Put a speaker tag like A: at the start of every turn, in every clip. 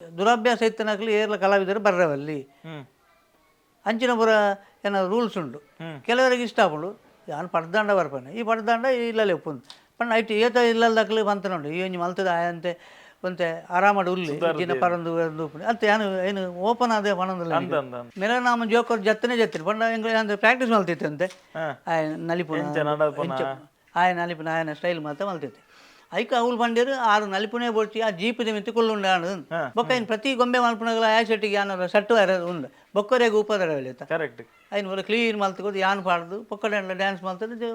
A: ದುರಭ್ಯಾಸ ಇತ್ತನಕ್ಲು ಏರ್ಲ ಕಲಾವಿದರು ಬರ್ರವಲ್ಲಿ. ಅಂಚಿನ ಪೂರ ಏನ ರೂಲ್ಸ್ ಉಂಡು. ಕೆಲವರಿಗೆ ಇಷ್ಟ ಆಪುಂಡು, ಯಾನ್ ಪಡ್ದಾಂಡ ಬರ್ಪನೆ, ಈ ಪಡ್ದಾಂಡ ಇಲ್ಲಲೆ ಉಪ್ಪುಂಡು ಪಂಡ ಐಟ್ ಏತ ಇಲ್ಲಲ್ದಕ್ಲು ಪಂತನುಂಡು. ಈ ಒಂಜಿ ಮಲ್ತದ ಆಯಂತೆ ಒಂತೆ ಆರಾಮಡ್ ಉಲ್ಲೆ ಜಿನ ಪರಂದು ಪರಂದು ಉಪ್ಪುಂಡು ಅತ್ತೆ. ಯಾನ್ ಏನು ಓಪನ್ ಆದೆ ಪನೊಂದುಲ್ಲ.
B: ಅಂದ ಅಂದ ಅಂದ.
A: ಮೇರೆ ನಾಮ ಜೋಕರ್ ಜತ್ತನೆ ಜತ್ತಿನ ಪಂಡ ಎಂಕ್ಲೆ ಅಂದ್ ಪ್ರಾಕ್ಟೀಸ್ ಮಲ್ತಿತ್ತಂತೆ. ಆಯೆ ನಲಿಪುನ
B: ಎಂಚ ನಡಪುನ?
A: ಎಂಚ ಆಯೆ ನಲಿಪುನ, ಆಯನ ಸ್ಟೈಲ್ ಮಾತ ಮಲ್ತಿತ್ತೆ. ಐಕ್ ಅವ್ಲು ಪಂಡೇರು ಆರು ನಲಿಪುನೇ ಬೊಡ್ಚಿ, ಆ ಜೀಪದ ಮಿತ್ತ್ ಕುಲ್ಲುಂಡು ಆಂಡ್. ಬೊಕ್ಕ ಇನ್ ಪ್ರತಿ ಗೊಂಬೆ ಮಲ್ಪುನಗಲ ಆಯ ಶೆಟ್ಟಿಗೆ ಯಾನ ಸಟ್ಟು ಅರ ಉಂಡು ಬೊಕ್ಕರೆಗ್ ಉಪದ್ರವ.
B: ಕರೆಕ್ಟ್.
A: ಐನ್ ಪೂರ ಕ್ಲೀನ್ ಮಲ್ತ್ ಯಾನ್ ಪಾಡ್ದು ಪೊಕ್ಕಡೆ ಡ್ಯಾನ್ಸ್ ಮಲ್ತದ್ದು.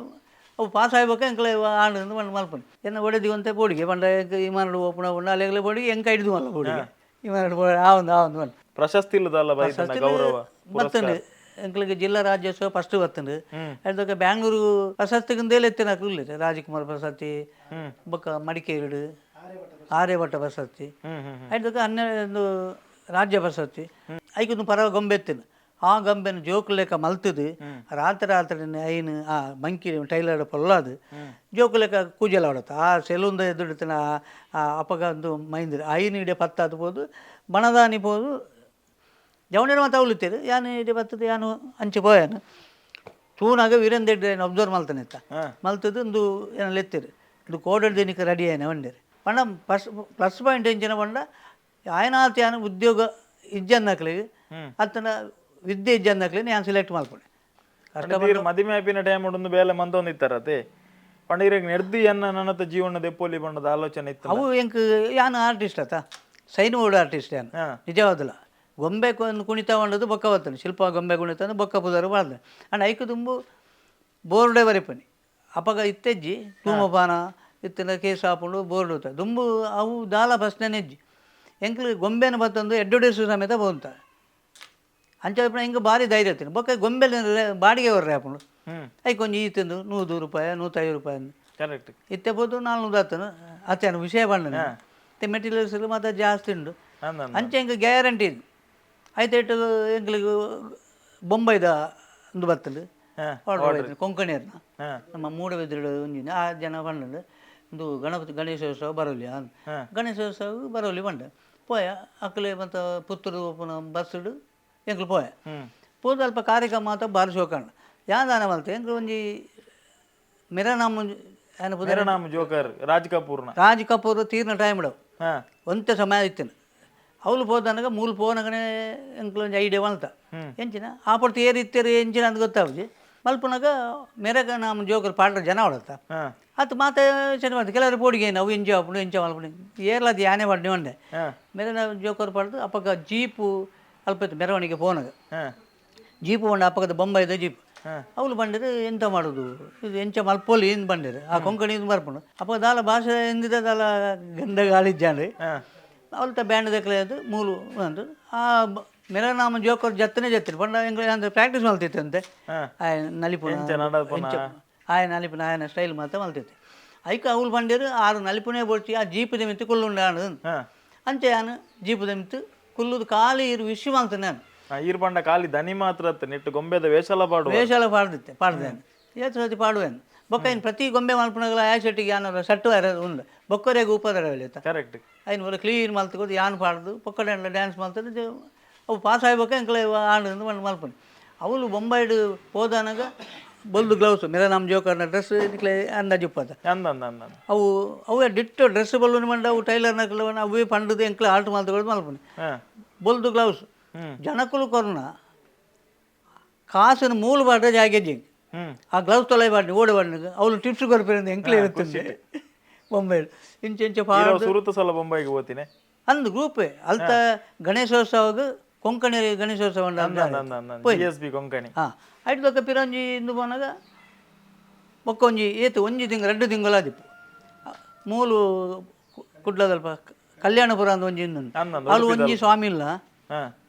A: ಅವು ಪಾಸ್ ಆಯ್ಬೊಕ್ಕ ಎಂಕ್ಲೆ ಆಂಡ್ ಪಂಡ್ ಮಲ್ಪುನಿ. ಎನ್ನ ಒಡೆದಿ ಒಂತೆ ಪೋಡಿಗೆ ಪಂಡ ಎಂಕ್ ಇಮಾನಡ್ ಓಪುನ ಪಂಡ ಅಲೆಗ್ಲೆ ಪೋಡಿಗೆ, ಎಂಕ್ ಐಡ್ದು ಮಲ್ಲ ಪೋಡಿಗೆ. ಇಮಾನಡ್ ಆವಂದು ಆವಂದು ಪಂಡ.
B: ಪ್ರಶಸ್ತಿ ದಾಲ ಬೈದನ, ಗೌರವ?
A: ಬತ್ತಂಡು. ಎಂಕ್ಲೆಗ್ ಜಿಲ್ಲಾ ರಾಜ್ಯೋತ್ಸವ ಫಸ್ಟ್ ಬತ್ತಂಡು. ಅಯ್ದೊಕ ಬ್ಯಾಂಗ್ಳೂರು ಪ್ರಶಸ್ತಿಗೆ ಎತ್ತಿನಕ್ಲು ಉಲ್ಲೆರ್. ರಾಜಕುಮಾರ್ ಪ್ರಶಸ್ತಿ, ಬೊಕ್ಕ ಮಡಿಕೇರಿಡ್ ಆರ್ಯಭಟ ಪ್ರಶಸ್ತಿ,
B: ಹ್ಮ್ ಹ್ಮ್
A: ಐದೊಕ 12 ರಾಜ್ಯ ಪ್ರಶಸ್ತಿ. ಐಕೊಂದು ಪರವ ಗೊಂಬೆ ಎತ್ತಿನ. ಆ ಗೊಂಬೆನ ಜೋಕುಲೆಕ ಮಲ್ತದು ರಾತ್ರಿ ರಾತ್ರಿ ಐನ್ ಆ ಮಂಕಿ ಟೈಲರ್ ಪೊಲ್ಲಾದು ಜೋಕುಲೆಕ ಕೂಜಲ್ ಆಡತ್ತ. ಆ ಸೆಲೂನ್ದ ಎದುರುತಿನ ಆ ಅಪಗ ಒಂದು ಮೈಂದ್ರ ಐನ್ ಇಡೆ ಪತ್ತಾದು ಪೋದು ಬಣದಾನಿ ಪೋದು ಜವಣೇರು ಮಾತ ಅವಲಿತ್ತೇರು. ಯಾನ್ ಇಡೆ ಬತ್ತದು, ಯಾನು ಅಂಚೆ ಪೋಯಾನು ತೂನಾಗ ವೀರೇಂದ್ರ ಅಬ್ಸರ್ವ್ ಮಲ್ತನೆ ಇತ್ತ. ಮಲ್ತದು ಒಂದು ಏನ ಲೆತ್ತೀರು, ಇದು ಕೋಡಡ್ ದಿನಕ್ಕೆ ರೆಡಿ ಆಯ್ನ ಬಂಡೇರು ಪಂಡ. First plus point ಎಂಚಿನ ಪಂಡ, ಆಯನಾತ್ ಯಾನ್ ಉದ್ಯೋಗ ಇಜ್ಜನ್ನಕ್ಲಿಗೆ ಅತ್ತನ ವಿದ್ಯೆ ಇಜ್ಜನ್ನಕ್ಲಿಗೆ ಯಾನ್ ಸೆಲೆಕ್ಟ್ ಮಲ್ಪುಣೆ ಕಷ್ಟ.
B: ಈರ್ ಮದಿಮೆ ಆಪಿನ ಟೈಮ್ ಒಂದು ಬೇಲೆ ಮಂತೊಂದಿತ್ತಾರತೆ ಪಂಡ ಇರೆಗ್ ನೆರ್ದಿ ಎನ್ನ ನನ್ನತ ಜೀವನ ದೆಪ್ಪೊಲಿ ಪಂಡದ ಆಲೋಚನೆ ಇತ್ತು?
A: ಅವು ಎಂಕ್ ಯಾನ್ ಆರ್ಟಿಸ್ಟ್ ಅತ್ತ, sign board artist ಯಾನ್. ನಿಜವಾದಲ ಗೊಂಬೆ ಕುಣಿತ ಪಂಡದು ಬೊಕ್ಕ ಬರ್ತದೆ. ಶಿಲ್ಪ ಗೊಂಬೆ ಕುಣಿತ ಅಂದ್ರೆ ಬೊಕ್ಕ ಪುದರ್ ಬಾರ್ದೆ ಅಂಡ್ ಐಕ್ ದುಂಬು ಬೋರ್ಡೇ ಬರಿಪನಿ. ಅಪಗ ಇತ್ತೆಜ್ಜಿ ಧೂಮಪಾನ ಇತ್ತಿನ ಕೇಸ್ ಆಪುಂಡು ಬೋರ್ಡ್ ಇತ್ತ. ದುಂಬು ಅವು ದಾಲ ಪ್ರಶ್ನೆನೇ ಇಜ್ಜಿ. ಎಂಕ್ಲು ಗೊಂಬೆನ ಬತ್ತೊಂದು ಅಡ್ವರ್ಟೈಸ್ ಸಮೇತ ಬೋಂತ. ಅಂಚ ಎಂಕ್ ಭಾರಿ ಧೈರ್ಯ ಇತ್ತು. ಬೊಕ್ಕ ಗೊಂಬೆಲ್ ಬಾಡಿಗೆ ಬರ್ರೆ ಆಪುಂಡು. ಐಕ್ ಒಂಜಿ ಈತಂದು 100 ರೂಪಾಯಿ, 105 ರೂಪಾಯಿ.
B: ಕರೆಕ್ಟ್.
A: ಇತ್ತೆ ಪೋದು 400 ಆತನು ಅತ್ತೇನು ವಿಷಯ ಪಂಡ. ಇತ್ತೆ ಮೆಟೀರಿಯಲ್ಸ್ ಮಾತ ಜಾಸ್ತಿ ಉಂಡು.
B: ಅಂದ ಅಂದ.
A: ಅಂಚೆ ಎಂಕ್ ಗ್ಯಾರಂಟಿ ಇದು ಆಯ್ತು. ಎಂಕ್ಲಿಗ್ ಬೊಂಬೈದ ಒಂದು ಬತ್ತಂಡು ಆರ್ಡರ್ ಆಯ್ತು ಕೊಂಕಣಿಯರ್ನ. ನಮ್ಮ ಮೂಡಬಿದ್ರೆಡ್ ಒಂಜಿ ಆ ಜನ ಪಂಡಂಡು, ಒಂದು ಗಣಪತಿ ಗಣೇಶೋತ್ಸವ ಬರೋಲಿ. ಗಣೇಶೋತ್ಸವ ಬರೋಲಿ ಪಂಡ ಪೋಯ. ಅಕ್ಲೆ ಮತ್ತು ಪುತ್ತೂರು ಪೋಪುನ ಬಸ್ಸುಡು ಎಂಕ್ಲು ಪೋಯ. ಪೋದು ಅಲ್ಪ ಕಾರ್ಯಕ್ರಮ ಮಾತ ಬಾರಿ ಶೋಕಂಡ. ಯಾನ್ ಮಲ್ತೆ, ಎಂಕ್ಲು ಒಂಜಿ ಮೇರಾ ನಾಮ್ ಆಯನ ಪುದರ್.
B: ಮೇರಾ ನಾಮ್ ಜೋಕರ್, ರಾಜ್ ಕಪೂರ್ನ.
A: ರಾಜ್ ಕಪೂರ್ ತೀರ್ನ ಟೈಮ್ ಒಂತೆ ಸಮಯ ಇತ್ತಿನ. ಅವ್ಲು ಪೋದನಗ ಮೂಲು ಪೋನಗನೇ ಎಂಕ್ಲು ಒಂಜಿ ಐಡಿಯಾ ಮಲ್ತ. ಎಂಚಿನ ಆಪೊರ್ತು ಏರ್ ಇತ್ತೆರ್ ಎಂಚಿನ ಅಂತ ಗೊತ್ತಾಪುಜಿ. ಮಲ್ಪುನಗ ಮೆರಗ ನಾಮ್ ಜೋಕರ್ ಪಾಡ್ರ ಜನ ಅವಳತ್ತ. ಅತ್ ಮಾತ ಯೋಚನೆ ಮಾಡ್ತಾರೆ. ಕೆಲವರು ಪೋಡಿಗೆ ಅವು ಎಂಚ ಆಪುಂಡು, ಎಂಚ ಮಲ್ಪುಂಡು, ಏರ್ಲ ಅದು ಯಾನೇ ಪಡ್ನೆ ಒಂಡೆ. ಮೇರೆ ನಾವು ಜೋಕರ್ ಪಾಡ್ದು ಅಪಗ ಜೀಪು ಅಲ್ಪ ಇತ್ತು. ಮೆರವಣಿಗೆ ಪೋನಗ ಜೀಪು ಪಂಡ ಅಪಗದ ಬೊಂಬೈದ ಜೀಪ್. ಅವ್ಲು ಬಂಡಿರು, ಎಂತ ಮಾಡೋದು ಇದು, ಎಂಚ ಮಲ್ಪೊಲಿ ಇಂದ್ ಬಂಡಿರು. ಆ ಕೊಂಕಣಿ ಇಂದ್ ಬರ್ಪುಂಡು. ಅಪಗ ದಾಲ ಭಾಷೆ ಎಂದಿದ ದಾಲ ಗಂಧ ಗಾಳಿಜ್ಜಾಂಡ್. ಅವಲ್ತ ಬ್ಯಾಂಡ್ ದಕ್ಲೆ ಅದು ಮೂಲು ಅಂದು ಆ ಮೆರನಾಮ ಜೋಕರ್ ಜತ್ತನೆ ಜತ್ತಿನ ಪಂಡ ಎಂಕ್ಲೆ ಅಂದ್ ಪ್ರಾಕ್ಟೀಸ್ ಮಲ್ತಿತ್ತಂತೆ. ಆಯೆ ನಲಿಪುನ
B: ಎಂಚ ನಡಪುನ?
A: ಎಂಚ ಆಯೆ ನಲಿಪುನ, ಆಯನ ಸ್ಟೈಲ್ ಮಾತ ಮಲ್ತಿತ್ತೆ. ಐಕ್ ಅವ್ಲು ಪಂಡೇರು ಆರು ನಲಿಪುನೇ ಬೊಡ್ಚಿ, ಆ ಜೀಪದ ಮಿತ್ತ್ ಕುಲ್ಲುಂಡು ಆಂಡ್. ಅಂಚೆ ಯಾನ್ ಜೀಪದ ಮಿತ್ತ್ ಕುಲ್ಲುದು ಖಾಲಿ ಇರು ವಿಶ್ ಮಲ್ತನೆ ನಾನು.
B: ಈರ್ ಪಂಡ ಖಾಲಿ ದನಿ ಮಾತ್ರ ಅತ್ತ, ನೆಟ್ಟು ಗೊಂಬೆದ ವೇಷಲ ಪಾಡುವ.
A: ವೇಷಲ ಪಾಡ್ದಿತ್ತೆ, ಪಾಡ್ದೇನು ಏತ್ ಸರ್ತಿ ಪಾಡುವೇನು. ಬೊಕ್ಕ ಇನ್ ಪ್ರತಿ ಗೊಂಬೆ ಮಲ್ಪುನಗಲ ಆಯ ಶೆಟ್ಟಿಗೆ ಯಾನ ಸಟ್ಟು ಅರ ಉಂಡು ಬೊಕ್ಕರೆಗ್ ಉಪದ್ರವ.
B: ಕರೆಕ್ಟ್.
A: ಐನ್ ಪೂರ ಕ್ಲೀನ್ ಮಲ್ತ್ ಯಾನ್ ಪಾಡ್ದು ಪೊಕ್ಕಡೆ ಡ್ಯಾನ್ಸ್ ಮಲ್ತದ್ದು. ಅವು ಪಾಸ್ ಆಯ್ಬೊಕ್ಕ ಎಂಕ್ಲೆ ಆಂಡ್ ಪಂಡ್ ಮಲ್ಪುನಿ. ಅವ್ಲು ಬೊಂಬೈಡ್ ಪೋದನಗ ಬೊಲ್ದು ಗ್ಲೌಸ್, ಮೇರಾ ನಾಮ್ ಜೋಕರ್ನ ಡ್ರೆಸ್ ನಿಕ್ಲೆ ಅಂದಾಜು ಉಪ್ಪದ.
B: ಅಂದ ಅಂದ ಅಂದ ಅಂದ.
A: ಅವು ಅವೇ ಡಿಟ್ಟೋ ಡ್ರೆಸ್ ಬಲ್ಲುನಿ ಪಂಡ ಅವು ಟೈಲರ್ನಕ್ಲೆ ಅವೇ ಪಂಡದು ಎಂಕ್ಲೆ ಆಲ್ಟ್ ಮಲ್ತ್ ಮಲ್ಪುನಿ. ಬೊಲ್ದು ಗ್ಲೌಸ್. ಜನಕುಲು ಕೊರ್ನ ಕಾಸುನು ಮೂಲು ಪಾಡ್ರೆ ಜಾಗೆಜ್ಜಿ. ಆ ಗ್ಲೌಸ್ ತೊಲೆ ಬಾಡ್ನಿ ಓಡಿ ಬಾಡ್ನಿ ಅವ್ಲು ಟಿಪ್ಸ್ ಕೊರ್ಪೇರು ಎಂಕ್ಲೆ ಇರ್ತದೆ ಬೊಂಬೈಡ್ ಇಂಚ ಇಂಚ
B: ಈರವ್
A: ಪಾಡ್ದು.
B: ಸುರುತ ಸಲ ಬೊಂಬೈಗೆ ಹೋತಿನೆ?
A: ಅಂದು ಗ್ರೂಪೇ ಅಲ್ತ ಗಣೇಶೋತ್ಸವಗ್, ಕೊಂಕಣಿ ಗಣೇಶೋತ್ಸವ.
B: ಅಂದ ಅಂದ ಅಂದ ಅಂದ, G S B Konkani.
A: ಹಾಂ, ಐಟ್ ಬೊಕ್ಕ ಪಿರಂಜಿ ಇಂದು ಪೋನಾಗ ಬೊಕ್ಕ ಒಂಜಿ ಏತು ಒಂಜಿ ತಿಂಗಳು ರಡ್ಡು ತಿಂಗಳು ಆದಿಪ್ಪು. ಮೂಲು ಕುಡ್ಲದಲ್ಪ ಕಲ್ಯಾಣಪುರ ಅಂದ್ ಒಂಜಿ ಇಂದುಂಡು.
B: ಅಂದ ಅಂದ.
A: ಅವ್ಲು ಒಂಜಿ ಸ್ವಾಮಿ ಇಲ್ಲ.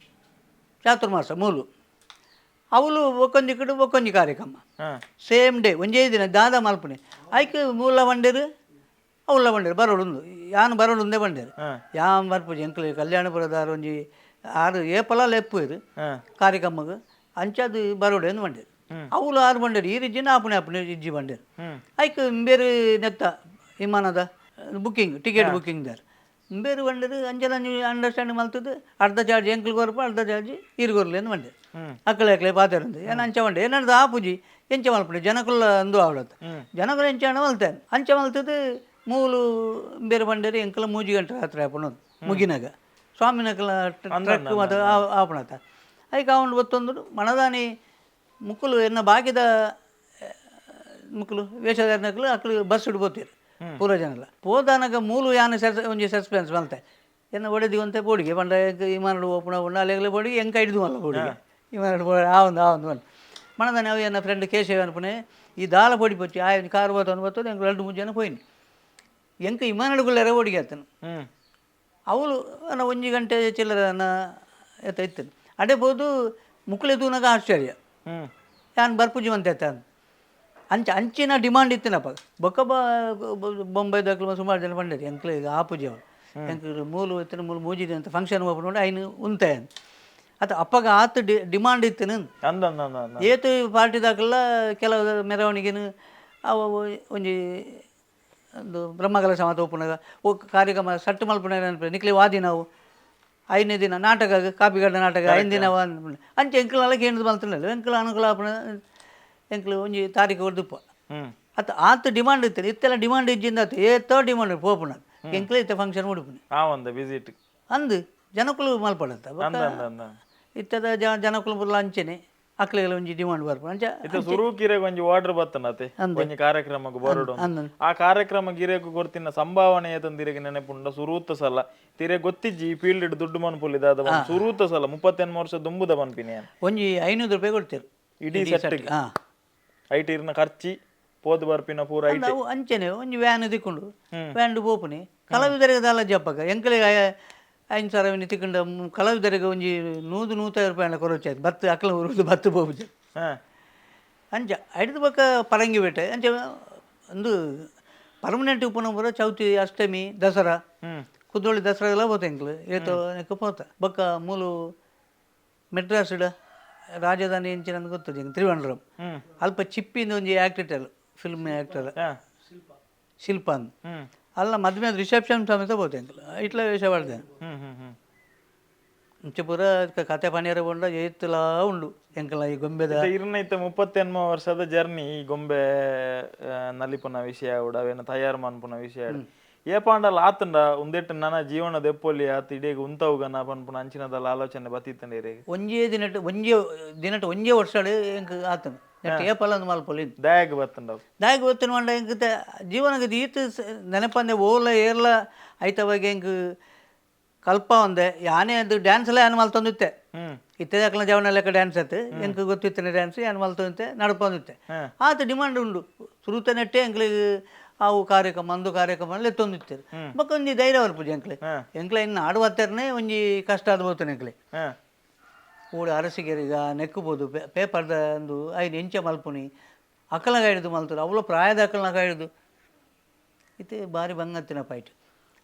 A: ಚಾತುರ್ಮಾಸ ಮೂಲು ಅವ್ಲು ಬೊಕ್ಕೊಂಜಿ ಕಡೆ ಬೊಕ್ಕೊಂಜಿ ಕಾರ್ಯಕ್ರಮ. ಸೇಮ್ ಡೇ, ಒಂಜೇ ದಿನ ದಾದ ಮಲ್ಪುನಿ. ಐಕ್ ಮೂಲ ಬಂಡೇರು ಅವ್ಲ ಬಂಡೇರು ಬರೋಡುಂದು, ಯಾನ್ ಬರೋಡುಂದೇ ಬಂಡೇರು. ಯಾನ್ ಬರ್ಪುಜಿ, ಎಂಕ್ಲೆ ಕಲ್ಯಾಣಪುರದಾರ್ ಒಂಜಿ ಆರು ಏಪಲ ಲೆಪ್ಪುವೆರ್ ಕಾರ್ಯಕ್ರಮಗ್, ಅಂಚಾದ್ ಬರೋಡು ಅಂದ್ ಬಂಡೇರು. ಅವ್ಲು ಆರು ಬಂಡೇರು, ಈ ರೀತಿನ ಆಪುಣೆ ಆಪುಣೆ ಇಜ್ಜಿ ಬಂಡೇರು. ಐಕ್ ಬೇರೆ ನೆತ್ತ ವಿಮಾನದ booking, ticket booking ದಾರ್ ಬೇರೆ ಬಂಡರು ಅಂಚನೆ ಅಂಡರ್ಸ್ಟ್ಯಾಂಡಿಂಗ್ ಮಲ್ತದ್ದು ಅರ್ಧ ಚಾರ್ಜ್ ಎಂಕ್ಲು ಕೊರಪ ಅರ್ಧ ಚಾರ್ಜ್ ಈರು ಕೊರ್ಲಿ ಅಂದ್ ಬಂಡೆ. ಅಕ್ಕಲೆ ಅಕ್ಕಲೆ ಪಾತೆರಂದು ಏನು ಅಂಚ ಬಂಡೆ ಏನಂತ ಆಪುಜಿ ಎಂಚ ಮಲ್ಪುಂಡು ಜನಕುಲ ಅಂದು ಆವಡತ್ತು ಜನಕುಲು ಎಂಚ ಮಲ್ತೇನೆ ಅಂಚ ಮಲ್ತದ್ದು ಮೂಲು ಬೇರೆ ಬಂಡೇರಿ ಎಂಕಲ 3 ಗಂಟೆ ರಾತ್ರಿ ಆಪುಣ ಮುಗಿನಾಗ ಸ್ವಾಮಿನಕಲ ಟ್ರಕ್ ಮತ್ತು ಆಪಣತ ಐಕ್ ಅವನು ಗೊತ್ತೊಂದು ಮನದಾನಿ ಮುಕ್ಕುಲು ಎನ್ನ ಬಾಕಿದ ಮುಕ್ಕುಲು ವೇಷಧಾರಿನಕಲು ಅಕ್ಕಲು ಬಸ್ ಇಡ್ಬೋತೀರು ಪೂರ ಜನಲ ಪೋದಾನಗ ಮೂಲು ಯಾನ ಸೆಸ್ ಒಂಜಿ ಸಸ್ಪೆನ್ಸ್ ಮಲ್ತೆ ಎನ್ನ ಒಡೆದಿ ಒಂತೆ ಬೋಡಿಗೆ ಪಂಡ ವಿಮಾನಡು ಓಪುಣ ಉಂಡ ಅಲ್ಲೆಗಲೆ ಬೋಡಿಗೆ ಎಂಕ ಹಿಡಿದು ಮಲ್ಲ ಬೋಡಿಗೆ ವಿಮಾನಡು ಆ ಒಂದು ಆ ಒಂದು ಮನದಾನಿ ಅವು ಎನ್ನ ಫ್ರೆಂಡ್ ಕೇಶವ ಅನ್ಪುಣೆ ಈ ದಾಲ ಪೊಡಿ ಪೊಚ್ಚಿ ಆಯ್ ಕಾರ್ ಬೋತವನು ಬರ್ತದೆ ಎಂಕ್ 2-3 ಜನ ಪೋಯಿನಿ ಎಂಕ ವಿಮಾನಡುಗುಲ್ಲೆರ ಓಡಿಗೆ ಆತನು. ಅವಳು ಅನ್ನ 1 ಗಂಟೆ ಚಿಲ್ಲರೆ ಅನ್ನ ಎತ್ತ ಇತ್ತು ಅಡೆ ಪೋದು ಮುಕ್ಕುಲೆ ತೂನಾಗ ಆಶ್ಚರ್ಯ. ಯಾನ್ ಬರ್ಪುಜಿ ಮಂತೆ ಅತ್ತ ಅಂಚ ಅಂಚಿನ ಡಿಮಾಂಡ್ ಇತ್ತಿನಪ್ಪ ಬೊಕ್ಕ ಬೊಂಬೈ ದಾಖಲು ಸುಮಾರು ಜನ ಪಂಡೇರಿ ಎಂಕ್ಲೆ ಈಗ ಆಪುಜಿ ಅವಳು ಎಂಕ್ ಮೂಲು ಇತ್ತಿನ ಮೂಲು ಮೂಜಿದೆ ಅಂತ ಫಂಕ್ಷನ್ ಓಪನ್ ಮಾಡಿ ಐನು ಉಂತೆ ಅತ್ತ ಅಪ್ಪಗ ಆತು ಡಿಮಾಂಡ್ ಇತ್ತಿನ.
B: ಅಂದ ಅಂದ ಅಂದ ಅಂದ.
A: ಏತು ಪಾರ್ಟಿ ದಾಖಲ ಕೆಲವು ಮೆರವಣಿಗೆನು ಅವು ಒಂಜಿ ಒಂದು ಬ್ರಹ್ಮಕಲಶ ಮಾತ ಒಪ್ಪುನಾಗ ಓ ಕಾರ್ಯಕ್ರಮ ಸಟ್ಟು ಮಲ್ಪುನ ನಿಕ್ಲೆ ವಾದಿ ನಾವು 5ನೇ ದಿನ ನಾಟಕ ಕಾಪಿಗಡ್ಡ ನಾಟಕ 5 ದಿನ ಅಂಚೆ ಎಂಕ್ಲ ಕೇಂದ್ರ ಮಲ್ತಿಲ್ಲ ಎಂಕ್ಲ ಅನುಕೂಲ ಆಪುನ ಎಂಕ್ಲು ಒಂಜಿ ತಾರೀಕು ಹೊರ್ದುಪ್ಪ. ಅತ್ತ ಆತ ಡಿಮಾಂಡ್ ಇತ್ತು ಇತ್ತೆಲ್ಲ ಡಿಮಾಂಡ್ ಇಜ್ಜಿಂದ ಆತು ಏತೋ ಡಿಮಾಂಡ್ ಪೋಪುನ ಎಂಕ್ಲೆ ಇತ್ತ ಫಂಕ್ಷನ್ ಉಡುಪುನಿ.
B: ಆ ಒಂದು ವಿಸಿಟ್.
A: ಅಂದು ಜನಕುಲು ಮಲ್ಪಡತ್ತ.
B: ಅಂದ ಅಂದ ಅಂದ.
A: ಇತ್ತದ ಜನಕುಲು ಪುಲ್ಲ ಅಂಚೆನೆ ಅಕ್ಲೆಗಳ ಒಂಜಿ ಡಿಮಾಂಡ್ ಬರ್ಪುನ ಅಂಚ.
B: ಇತ್ತೆ ಸುರುಕಿರೆಗ್ ಒಂಜಿ ಆರ್ಡರ್ ಬತ್ತನತೆ ಒಂಜಿ ಕಾರ್ಯಕ್ರಮಕ್ಕೆ ಬರೋಡು.
A: ಅಂದ್.
B: ಆ ಕಾರ್ಯಕ್ರಮ ಗಿರೇಕು ಕೊರ್ತಿನ ಸಂಭಾವನೆ ಏತಂದಿರೆಗೆ ನೆನಪುಂಡ? ಸುರೂತ ಸಲ ತಿರೆ ಗೊತ್ತಿಜ್ಜಿ ಈ ಫೀಲ್ಡ್ ದುಡ್ಡು ಮನ್ಪುಲಿದ ಸುರೂತ ಸಲ 38 ವರ್ಷ ದುಂಬುದ ಪನ್ಪಿನಿ ಯಾನ್.
A: ಒಂಜಿ 500 ರೂಪಾಯಿ ಕೊಡ್ತೀರು.
B: ಇಡೀ ಸೆಟ್?
A: ಹಾಂ.
B: ಐಟ್ ಇರ್ನ ಖರ್ಚಿ ಪೋದು ಬರ್ಪಿನ ಪೂರ ಐಟ್?
A: ಅವು ಅಂಚೆನೆ ಒಂಜಿ ವ್ಯಾನ್ ತಿಕ್ಕೊಂಡು ವ್ಯಾನ್ ಪೋಪುನಿ ಕಲಾವಿದರಿಗೆ ದಾಲ ಜಪ್ಪಕ ಎಂಕಲಿಗೆ 5,000 ತಿಕ್ಕೊಂಡ ಕಲಾವಿದರಿಗೆ ಒಂಜಿ 100-150 ರೂಪಾಯಿ ಕೊರಚ್ ಆಯ್ತು ಬತ್ತು ಅಕ್ಕಲ ಊರುದು ಬತ್ತು ಪೋಪುಜಿ. ಅಂಚ ಐಡ್ದು ಬೊಕ್ಕ ಪರಂಗಿ ಬೇಟೆ ಅಂಚ ಒಂದು ಪರ್ಮನೆಂಟ್ ಉಪ್ಪುನ ಪೂರ ಚೌತಿ ಅಷ್ಟಮಿ ದಸರಾ ಕುದ್ರೋಳಿ ದಸರಾಗೆಲ್ಲ ಪೋತ ಎಂಕ್ಲು ಏತೋ ನೆಕ್ಕು ಪೋತ ಬೊಕ್ಕ ಮೂಲು ಮೆಡ್ರಾಸ್ಡ್ ರಾಜಧಾನಿ ಎಂಚಿನ ಗೊತ್ತದ ತ್ರಿವಂಡ್ರಂ. ಅಲ್ಪ ಚಿಪ್ಪಿಂದ ಒಂಜಿ actor film actor ಶಿಲ್ಪ ಅಂದ್ ಅಲ್ಲ ಮದ್ಮೆ ರಿಸೆಪ್ಷನ್ ಸಮೇತ ಪೋತೆ ಎಂಕ್ಲು ಇಟ್ಲ ವೇಷ ಪಾಡ್ದೆ.
B: ಹ್ಮ್ ಹ್ಮ್ ಹ್ಮ್
A: ಇಂಚ ಪೂರ ಕತೆ ಪನಿಯರ ಪಂಡ ಏತ್ಲಾ ಉಂಡು ಎಂಕಲ ಈ ಗೊಂಬೆದ.
B: ಇತ್ತೆ ಇರ್ನ ಇತ್ತೆ 38 ವರ್ಷದ ಜರ್ನಿ ಈ ಗೊಂಬೆ ನಲಿಪುನ ವಿಷಯ ಉಡ ಅವೇನ ತಯಾರು ಮನ್ಪುನ ವಿಷಯ ಏಪಾಂಡಲ ಆತಂಡ ಉಂದೆಟ್ಟು ನನ್ನ ಜೀವನ ದೆಪ್ಪೊಲಿ ಆತ ಇಡೀಗ ಉಂತವುಗನ ಪನ್ಪುನ ಅಂಚಿನದಲ್ಲ ಆಲೋಚನೆ ಬತ್ತಿತ್ತಂಡ ಇರೆಗ್?
A: ಒಂಜೇ ದಿನಟ್ ಒಂಜೇ ದಿನಟ್ ಒಂಜೇ ವರ್ಷಡ್ ಎಂಕ್ ಆತನ ನೆಟ್ ಏಪಲ ಅಂದ್ ಮಲ್ಪೊಲಿ.
B: ದಾಯಗ್ ಬತ್ತಂಡ ಅವು?
A: ದಾಯಗ್ ಗೊತ್ತಿನ ಪಂಡ ಎಂಕ್ ಜೀವನಗ್ ಈತ್ ನೆನಪಂದೆ ಓಲ ಏರ್ಲ ಐತ ಬಗ್ಗೆ ಎಂಕ್ ಕಲ್ಪ ಒಂದೆ ಯಾನೇ ಅದು ಡ್ಯಾನ್ಸ್ ಎಲ್ಲ ಯಾನ್ ಮಲ್ತೊಂದಿತ್ತೆ. ಇತ್ತೆ ದಾಕಲ್ನ ಜವನ ಲೆಕ್ಕ ಡ್ಯಾನ್ಸ್ ಆತು ಎಂಕ್ ಗೊತ್ತಿತ್ತನೆ ಡ್ಯಾನ್ಸ್ ಯಾನ್ ಮಲ್ತೊಂದಿತ್ತೆ ನಡಪೊಂದಿತ್ತೆ. ಆತ ಡಿಮಾಂಡ್ ಉಂಡು ಸುರುತ ನೆಟ್ಟೆ ಎಂಕ್ಲೆಗ್ ಅವು ಕಾರ್ಯಕ್ರಮ ಅಂದು ಕಾರ್ಯಕ್ರಮ ಲೆತ್ತೊಂದಿತ್ತೆರ್ ಬೊಕ್ಕ ಒಂಜಿ ಧೈರ್ಯ ಬರ್ಪುಜಿ ಎಂಕ್ಲೆ ಎಂಕ್ಲೆ ಇನ್ನು ಆಡುವತ್ತೆರ್ನೆ ಒಂಜಿ ಕಷ್ಟ ಆದ್ ಬೋತನೆ ಎಂಕ್ಲೆ. ಓಡು ಅರಸಿಗೆರಿಗ ನೆಕ್ಕಬೋದು ಪೇಪರ್ದ ಒಂದು ಐನು ಎಂಚ ಮಲ್ಪುನಿ ಅಕ್ಕಲಗ ಹಿಡಿದು ಮಲ್ತರು ಅವಳು ಪ್ರಾಯದ ಅಕ್ಕಲಗ ಹಿಡಿದು ಇತ್ತೆ ಬಾರಿ ಬಂಗತ್ತಿನ ಫೈಟ್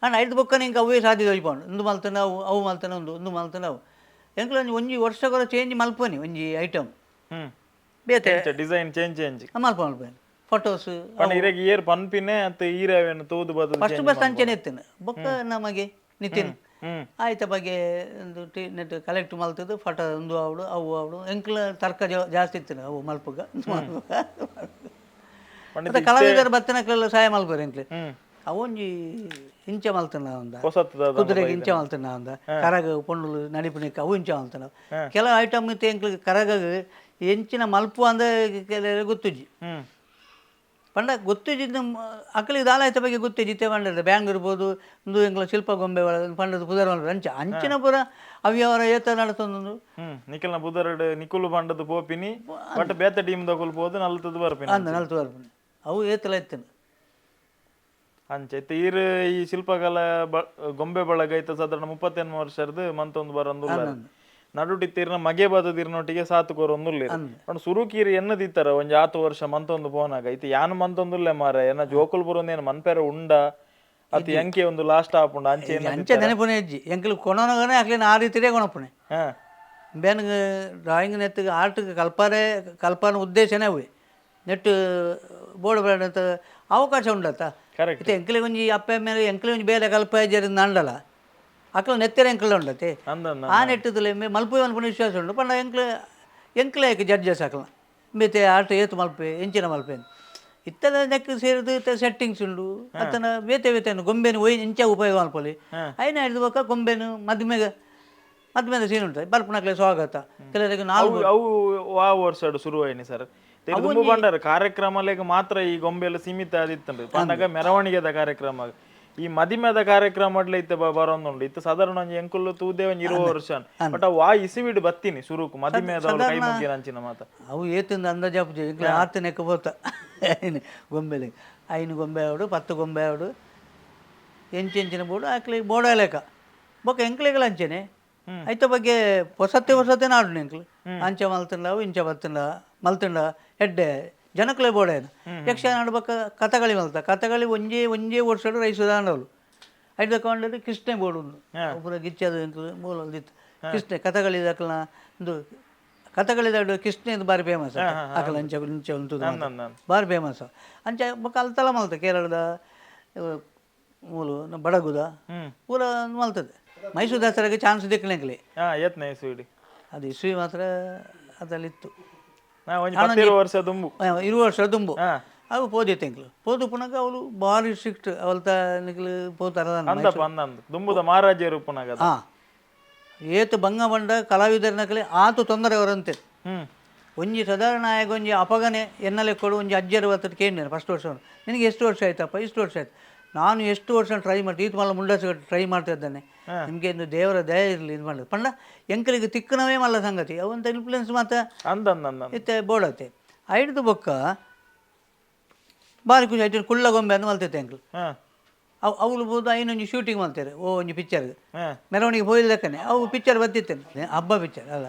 A: ಅಂಡ್ ಐದು ಬೊಕ್ಕ ಇಂಕ ಅವೇ ಸಾಧ್ಯತೆ ಹೋಯ್ಪಂಡು ಒಂದು ಮಲ್ತನ ಅವು ಅವು ಮಲ್ತನ ಒಂದು ಒಂದು ಮಲ್ತನ ಅವು ಎಂಕ್ಲ ಒಂಜಿ ಒಂಜಿ ವರ್ಷ ಕೂಡ ಚೇಂಜ್ ಮಲ್ಪನಿ ಒಂಜಿ ಐಟಮ್ ಬೇತೆ.
B: Design change change?
A: ಮಲ್ಪ ಮಲ್ಪನಿ photos.
B: ಪಂಡ ಇರೆಗ್ ಏರ್ ಪನ್ಪಿನೆ ಅತ್ತ ಈರೆ ಅವೇನು ತೂದು ಬತ್ತದ?
A: ಫಸ್ಟ್ ಬಸ್ ಅಂಚೆನೆ ಇತ್ತೇನೆ ಬೊಕ್ಕ ನಮಗೆ ನಿತಿನ್ ಆಯ್ತ ಬಗ್ಗೆ ಒಂದು T net collect ಮಲ್ತದ್ದು photo ಒಂದು ಅವಳು ಅವು ಅವಳು ಎಂಕ್ಲ ತರ್ಕ ಜಾಸ್ತಿ ಇತ್ತು ಅವು ಮಲ್ಪುಗ ಮಲ್ಪುಗ.
B: ಪಂಡ
A: ಮತ್ತೆ ಕಲಾವಿದರು ಬತ್ತನಕ್ಲೆಲ್ಲ ಸಹಾಯ ಮಲ್ಪರು ಎಂಕ್ಲೆ ಅವೊಂಜಿ ಇಂಚ ಮಲ್ತನ ಒಂದ
B: ಪೊಸತ್ತದ
A: ಕುದುರೆಗೆ ಇಂಚ ಮಲ್ತನ ಒಂದ ಕರಗ ಪೊಣ್ಣುಲು ನಡಿಪುನಿಕ್ ಅವು ಇಂಚ ಮಲ್ತನ ಕೆಲವು ಐಟಮ್ ಇತ್ತು ಎಂಕ್ಲು ಕರಗ ಎಂಚಿನ ಮಲ್ಪು ಅಂದ ಕೆಲವು ಗೊತ್ತುಜ್ಜಿ. ಪಂಡ ಗೊತ್ತಿದ್ದ ಅಕ್ಕಲಿಗೆ ದಾಲ ಆಯ್ತ ಬಗ್ಗೆ ಗೊತ್ತಿಜ್ಜಿ ಇತ್ತೆ ಪಂಡದ ಬ್ಯಾಂಗ್ ಇರ್ಬೋದು ಒಂದು ಎಂಕ್ಲ ಶಿಲ್ಪ ಗೊಂಬೆ ಒಳಗೆ ಪಂಡದ ಪುದರ್ ಮಲ್ಪು ಅಂಚ ಅಂಚಿನ ಪೂರ ಅವ್ಯವರ ಏತ ನಡತೊಂದು.
B: ನಿಕಲ್ನ ಬುದರಡ್ ನಿಕುಲು ಬಂಡದ ಪೋಪಿನಿ ಬಟ್ ಬೇತೆ ಟೀಮ್ ದಕುಲು ಪೋದು ನಲ್ತದ ಬರ್ಪಿನಿ.
A: ಅಂದ ನಲ್ತು ಬರ್ಪುನಿ ಅವು ಏತಲ ಇತ್ತನು.
B: ಅಂಚ ಇತ್ತೆ ಈರ್ ಈ ಶಿಲ್ಪಕಲಾ ಗೊಂಬೆ ಬಳಗ ಐತ ಸಾಧಾರಣ 38 ವರ್ಷದ ಮಂತೊಂದು ಬರಂದು ನಡುಟಿ ತೀರ್ನ ಮಗೆ ಬದದಿರ್ನೊಟ್ಟಿಗೆ ಸಾತು ಕೊರೊಂದುಲ್ಲೇರು ಪಂಡ ಸುರುಕೀರ್ ಎನ್ನದಿತ್ತರ ಒಂಜಿ ಆತು ವರ್ಷ ಮಂತೊಂದು ಪೋನಾಗ ಇತ್ತೆ ಯಾನ್ ಮಂತೊಂದುಲ್ಲೆ ಮಾರ ಎನ್ನ ಜೋಕುಲ್ ಬರೊಂದೇನು ಮನ್ಪೆರ ಉಂಡ ಅತ್ ಎಂಕೆ ಒಂದು ಲಾಸ್ಟ್ ಆಪುಂಡ ಅಂಚೆ ಎನ್ನ?
A: ಅಂಚ ನೆನಪುನೆ ಇಜ್ಜಿ ಎಂಕ್ಲು ಕೊನೊನಗನೆ ಅಕ್ಲಿನ ಆ ರೀತಿಯೇ ಕೊಣಪುನೆ. ಬೇನ್ಗ್ ಡ್ರಾಯಿಂಗ್ ನೆತ್ತಿಗೆ ಆರ್ಟ್ಗೆ ಕಲ್ಪಾರೆ ಕಲ್ಪಾನ ಉದ್ದೇಶನೇ ಅವೆ ನೆಟ್ಟು ಬೋರ್ಡ್ ಬೇಡ ಅಂತ ಅವಕಾಶ ಉಂಡತ್ತ.
B: ಕರೆಕ್ಟ್.
A: ಇತ್ತೆ ಎಂಕ್ಲೆ ಒಂಜಿ ಅಪ್ಪೆ ಮೇಲೆ ಎಂಕ್ಲೆ ಒಂಜಿ ಬೇಲೆ ಕಲ್ಪ ನಾಂಡಲ ಅಕ್ಲ ನೆತ್ತೆರೆ ಎಂಕ್ಲ ಉಂಡತೆ.
B: ಅಂದ
A: ಆ ನೆಟ್ಟದಲೆ ಮಲ್ಪು ಅನ್ಪುನ ವಿಶ್ವಾಸ ಉಂಡು. ಪಂಡ ಎಂಕ್ಲೆ ಎಂಕ್ಲೆ ಜಡ್ಜಸ್ ಅಕ್ಲ ಬೇತೆ ಆಟ ಏತು ಮಲ್ಪೆ ಎಂಚಿನ ಮಲ್ಪೆ ಇತ್ತದ ನೆಕ್ ಸೇರಿದು ಇತ್ತ ಸೆಟ್ಟಿಂಗ್ಸ್ ಉಂಡು ಅತ್ತನ ಬೇತೆ ಬೇತೆ ಗೊಂಬೆನು ಒಯ್ ಇಂಚ ಉಪಯೋಗ ಮಲ್ಪೊಲಿ. ಐನ ಹಿಡಿದು ಬೊಕ್ಕ ಗೊಂಬೆನು ಮದ್ಮೆಗೆ ಮದ್ಮೆದ ಸೀನ್ ಉಂಟು ಬರ್ಪುನಕ್ಲೆ ಸ್ವಾಗತ ಕೆಲವರಿಗೆ ನಾಲ್ಕು
B: ಅವು ವಾ ವರ್ಷ ಶುರು ಆಯ್ನಿ ಸರ್ ದುಂಬು ಬಂಡಾರ ಕಾರ್ಯಕ್ರಮಲೆಗ್ ಮಾತ್ರ ಈ ಗೊಂಬೆಲ್ಲ ಸೀಮಿತ ಆದಿತ್ತಂಡು. ಪಂಡಗ ಮೆರವಣಿಗೆದ ಕಾರ್ಯಕ್ರಮ ಈ ಮದಿಮೆದ ಕಾರ್ಯಕ್ರಮ ಇತ್ತೆ ಬರೋಂದುಂಡು. ಇತ್ತು ಸಾಧಾರಣ ಒಂಜಿ ಎಂಕುಲು ತೂದೆ ಒಂಜಿ 20 ವರ್ಷ ಬಟ್ ಅವು ಆ ಇಸಿವಿಡ್ ಬತ್ತೀನಿ ಸುರುಕು ಮದಿಮೆದ ಕೈ ಮುಗಿನ ಅಂಚಿನ ಮಾತ.
A: ಅವು ಏತಿಂದ ಅಂದಾಜಾಪುಜಿ ಎಂಕ್ಲೆ ಆತ ನೆಕ್ಕ ಪೋತ ಗೊಂಬೆಲೆ 5 ಗೊಂಬೆ ಆವಡು 10 ಗೊಂಬೆ ಆವಡು ಎಂಚೆಂಚಿನ ಬೋಡು ಆಕ್ಲೆ ಬೋಡ ಲೆಕ್ಕ ಬೊಕ್ಕ ಎಂಕ್ಲೆಗಳ ಅಂಚೆನೆ ಐತ ಬಗ್ಗೆ ಹೊಸತೆ ಹೊಸತೆ ನಾಡು ಎಂಕ್ಲು ಅಂಚೆ ಮಲ್ತಂಡ ಇಂಚ ಬತ್ತಂಡ ಮಲ್ತಂಡ ಎಡ್ಡೆ ಜನಕ್ಲೆ ಬೋಡೇನು. ಯಕ್ಷಗಾನ ಆಡ್ಬಕ್ಕ ಕಥಕಳಿ ಮಲ್ತ ಕಥಕಳಿ ಒಂಜೇ ಒಂಜೇ ವರ್ಷಡು ರೈಸುದಾಂಡವಳು ಐದು ತಗೊಂಡ್ರೆ ಕೃಷ್ಣೆ ಬೋಡು ಉಂಡು ಪೂರ ಗಿಚ್ಚದು ಎಂಕ್ಲು ಮೂಲ ದಿತ್ತು ಕೃಷ್ಣೆ ಕಥಕಳಿ ದಕ್ಕಲ ಒಂದು ಕಥಕಳಿ ದಾಡು ಕೃಷ್ಣೆ ಬಾರಿ ಫೇಮಸ್ ಅಕಲ ಅಂಚೆ ಇಂಚೆ ಉಂಟು ಬಾರಿ ಫೇಮಸ್ ಅಂಚೆ ಬೊಕ್ಕ ಅಲ್ತಲ ಮಲ್ತ ಕೇರಳದ ಮೂಲು ಬಡಗುದ ಪೂರ ಮಲ್ತದೆ. ಮೈಸೂರು ದಸರಾಗೆ ಚಾನ್ಸ್ ದಿಕ್ಕಲೆಂಕ್ಲೆ ಅದು ಇಸ್ವಿ ಮಾತ್ರ ಅದಲ್ಲಿತ್ತು.
B: ವರ್ಷ ದುಂಬು
A: 20 ವರ್ಷ ದುಂಬು ಅವು ಪೋದಿತ್ತು ಎಂಕ್ಲು ಪೋದು ಪುನಗ ಅವಳು ಭಾರಿ ಸ್ಟ್ರಿಕ್ಟ್ ಅವಲ್ತ ನಿಕ್ಲು ಪೋತಾರ
B: ದುಂಬುದ ಮಹಾರಾಜರು ಪುನಗ.
A: ಹಾಂ ಏತು ಬಂಗ ಬಂಡ ಕಲಾವಿದರನಕಲೆ ಆತು ತೊಂದರೆ ಅವರಂತೆ. ಒಂಜಿ ಸಾಧಾರಣ ಆಗ ಒಂಜಿ ಅಪಗನೆ ಎನ್ನಲೆ ಕೊಡು ಒಂಜಿ ಅಜ್ಜರು ಬರ್ತದೆ ಕೇಳಿದ್ದೇನೆ ಫಸ್ಟ್ ವರ್ಷ ನಿನಗೆ ಎಷ್ಟು ವರ್ಷ ಆಯ್ತಪ್ಪ ಇಷ್ಟು ವರ್ಷ ಆಯ್ತು ನಾನು ಎಷ್ಟು ವರ್ಷ ಟ್ರೈ ಮಾಡ್ತೀನಿ ಈತ ಮಲ್ಲ ಮುಂಡಾಸ ಟ್ರೈ ಮಾಡ್ತಾ ಇದ್ದಾನೆ ನಿಮಗೆ ಒಂದು ದೇವರ ದಯ ಇರಲಿ ಇದು ಮಾಡೋದು ಪಂಡ ಎಂಕಲಿಗೆ ತಿಕ್ಕನವೇ ಮಲ್ಲ ಸಂಗತಿ ಅವಂತ ಇನ್ಫ್ಲುಯೆನ್ಸ್ ಮಾತ್ರ ಇತ್ತೆ ಬೋಡತ್ತೆ ಐಡ್ದು ಬೊಕ್ಕ ಬಾರಿ ಖುಷಿ ಆಯ್ತು. ಕುಳ್ಳ ಗೊಂಬೆ ಅಂತ ಮಲ್ತೈತೆ ಎಂಕ್ಲು ಅವು ಅವಳು ಬೋದು ಐನೊಂಜಿ ಶೂಟಿಂಗ್ ಮಾಡ್ತಾರೆ ಓ ಒಂಜಿ ಪಿಕ್ಚರ್ ಮೆರವಣಿಗೆ ಹೋಯ್ದಕ್ಕನೆ ಅವು ಪಿಕ್ಚರ್ ಬತ್ತಿತ್ತೇನೆ ಹಬ್ಬ ಪಿಕ್ಚರ್ ಅಲ್ಲ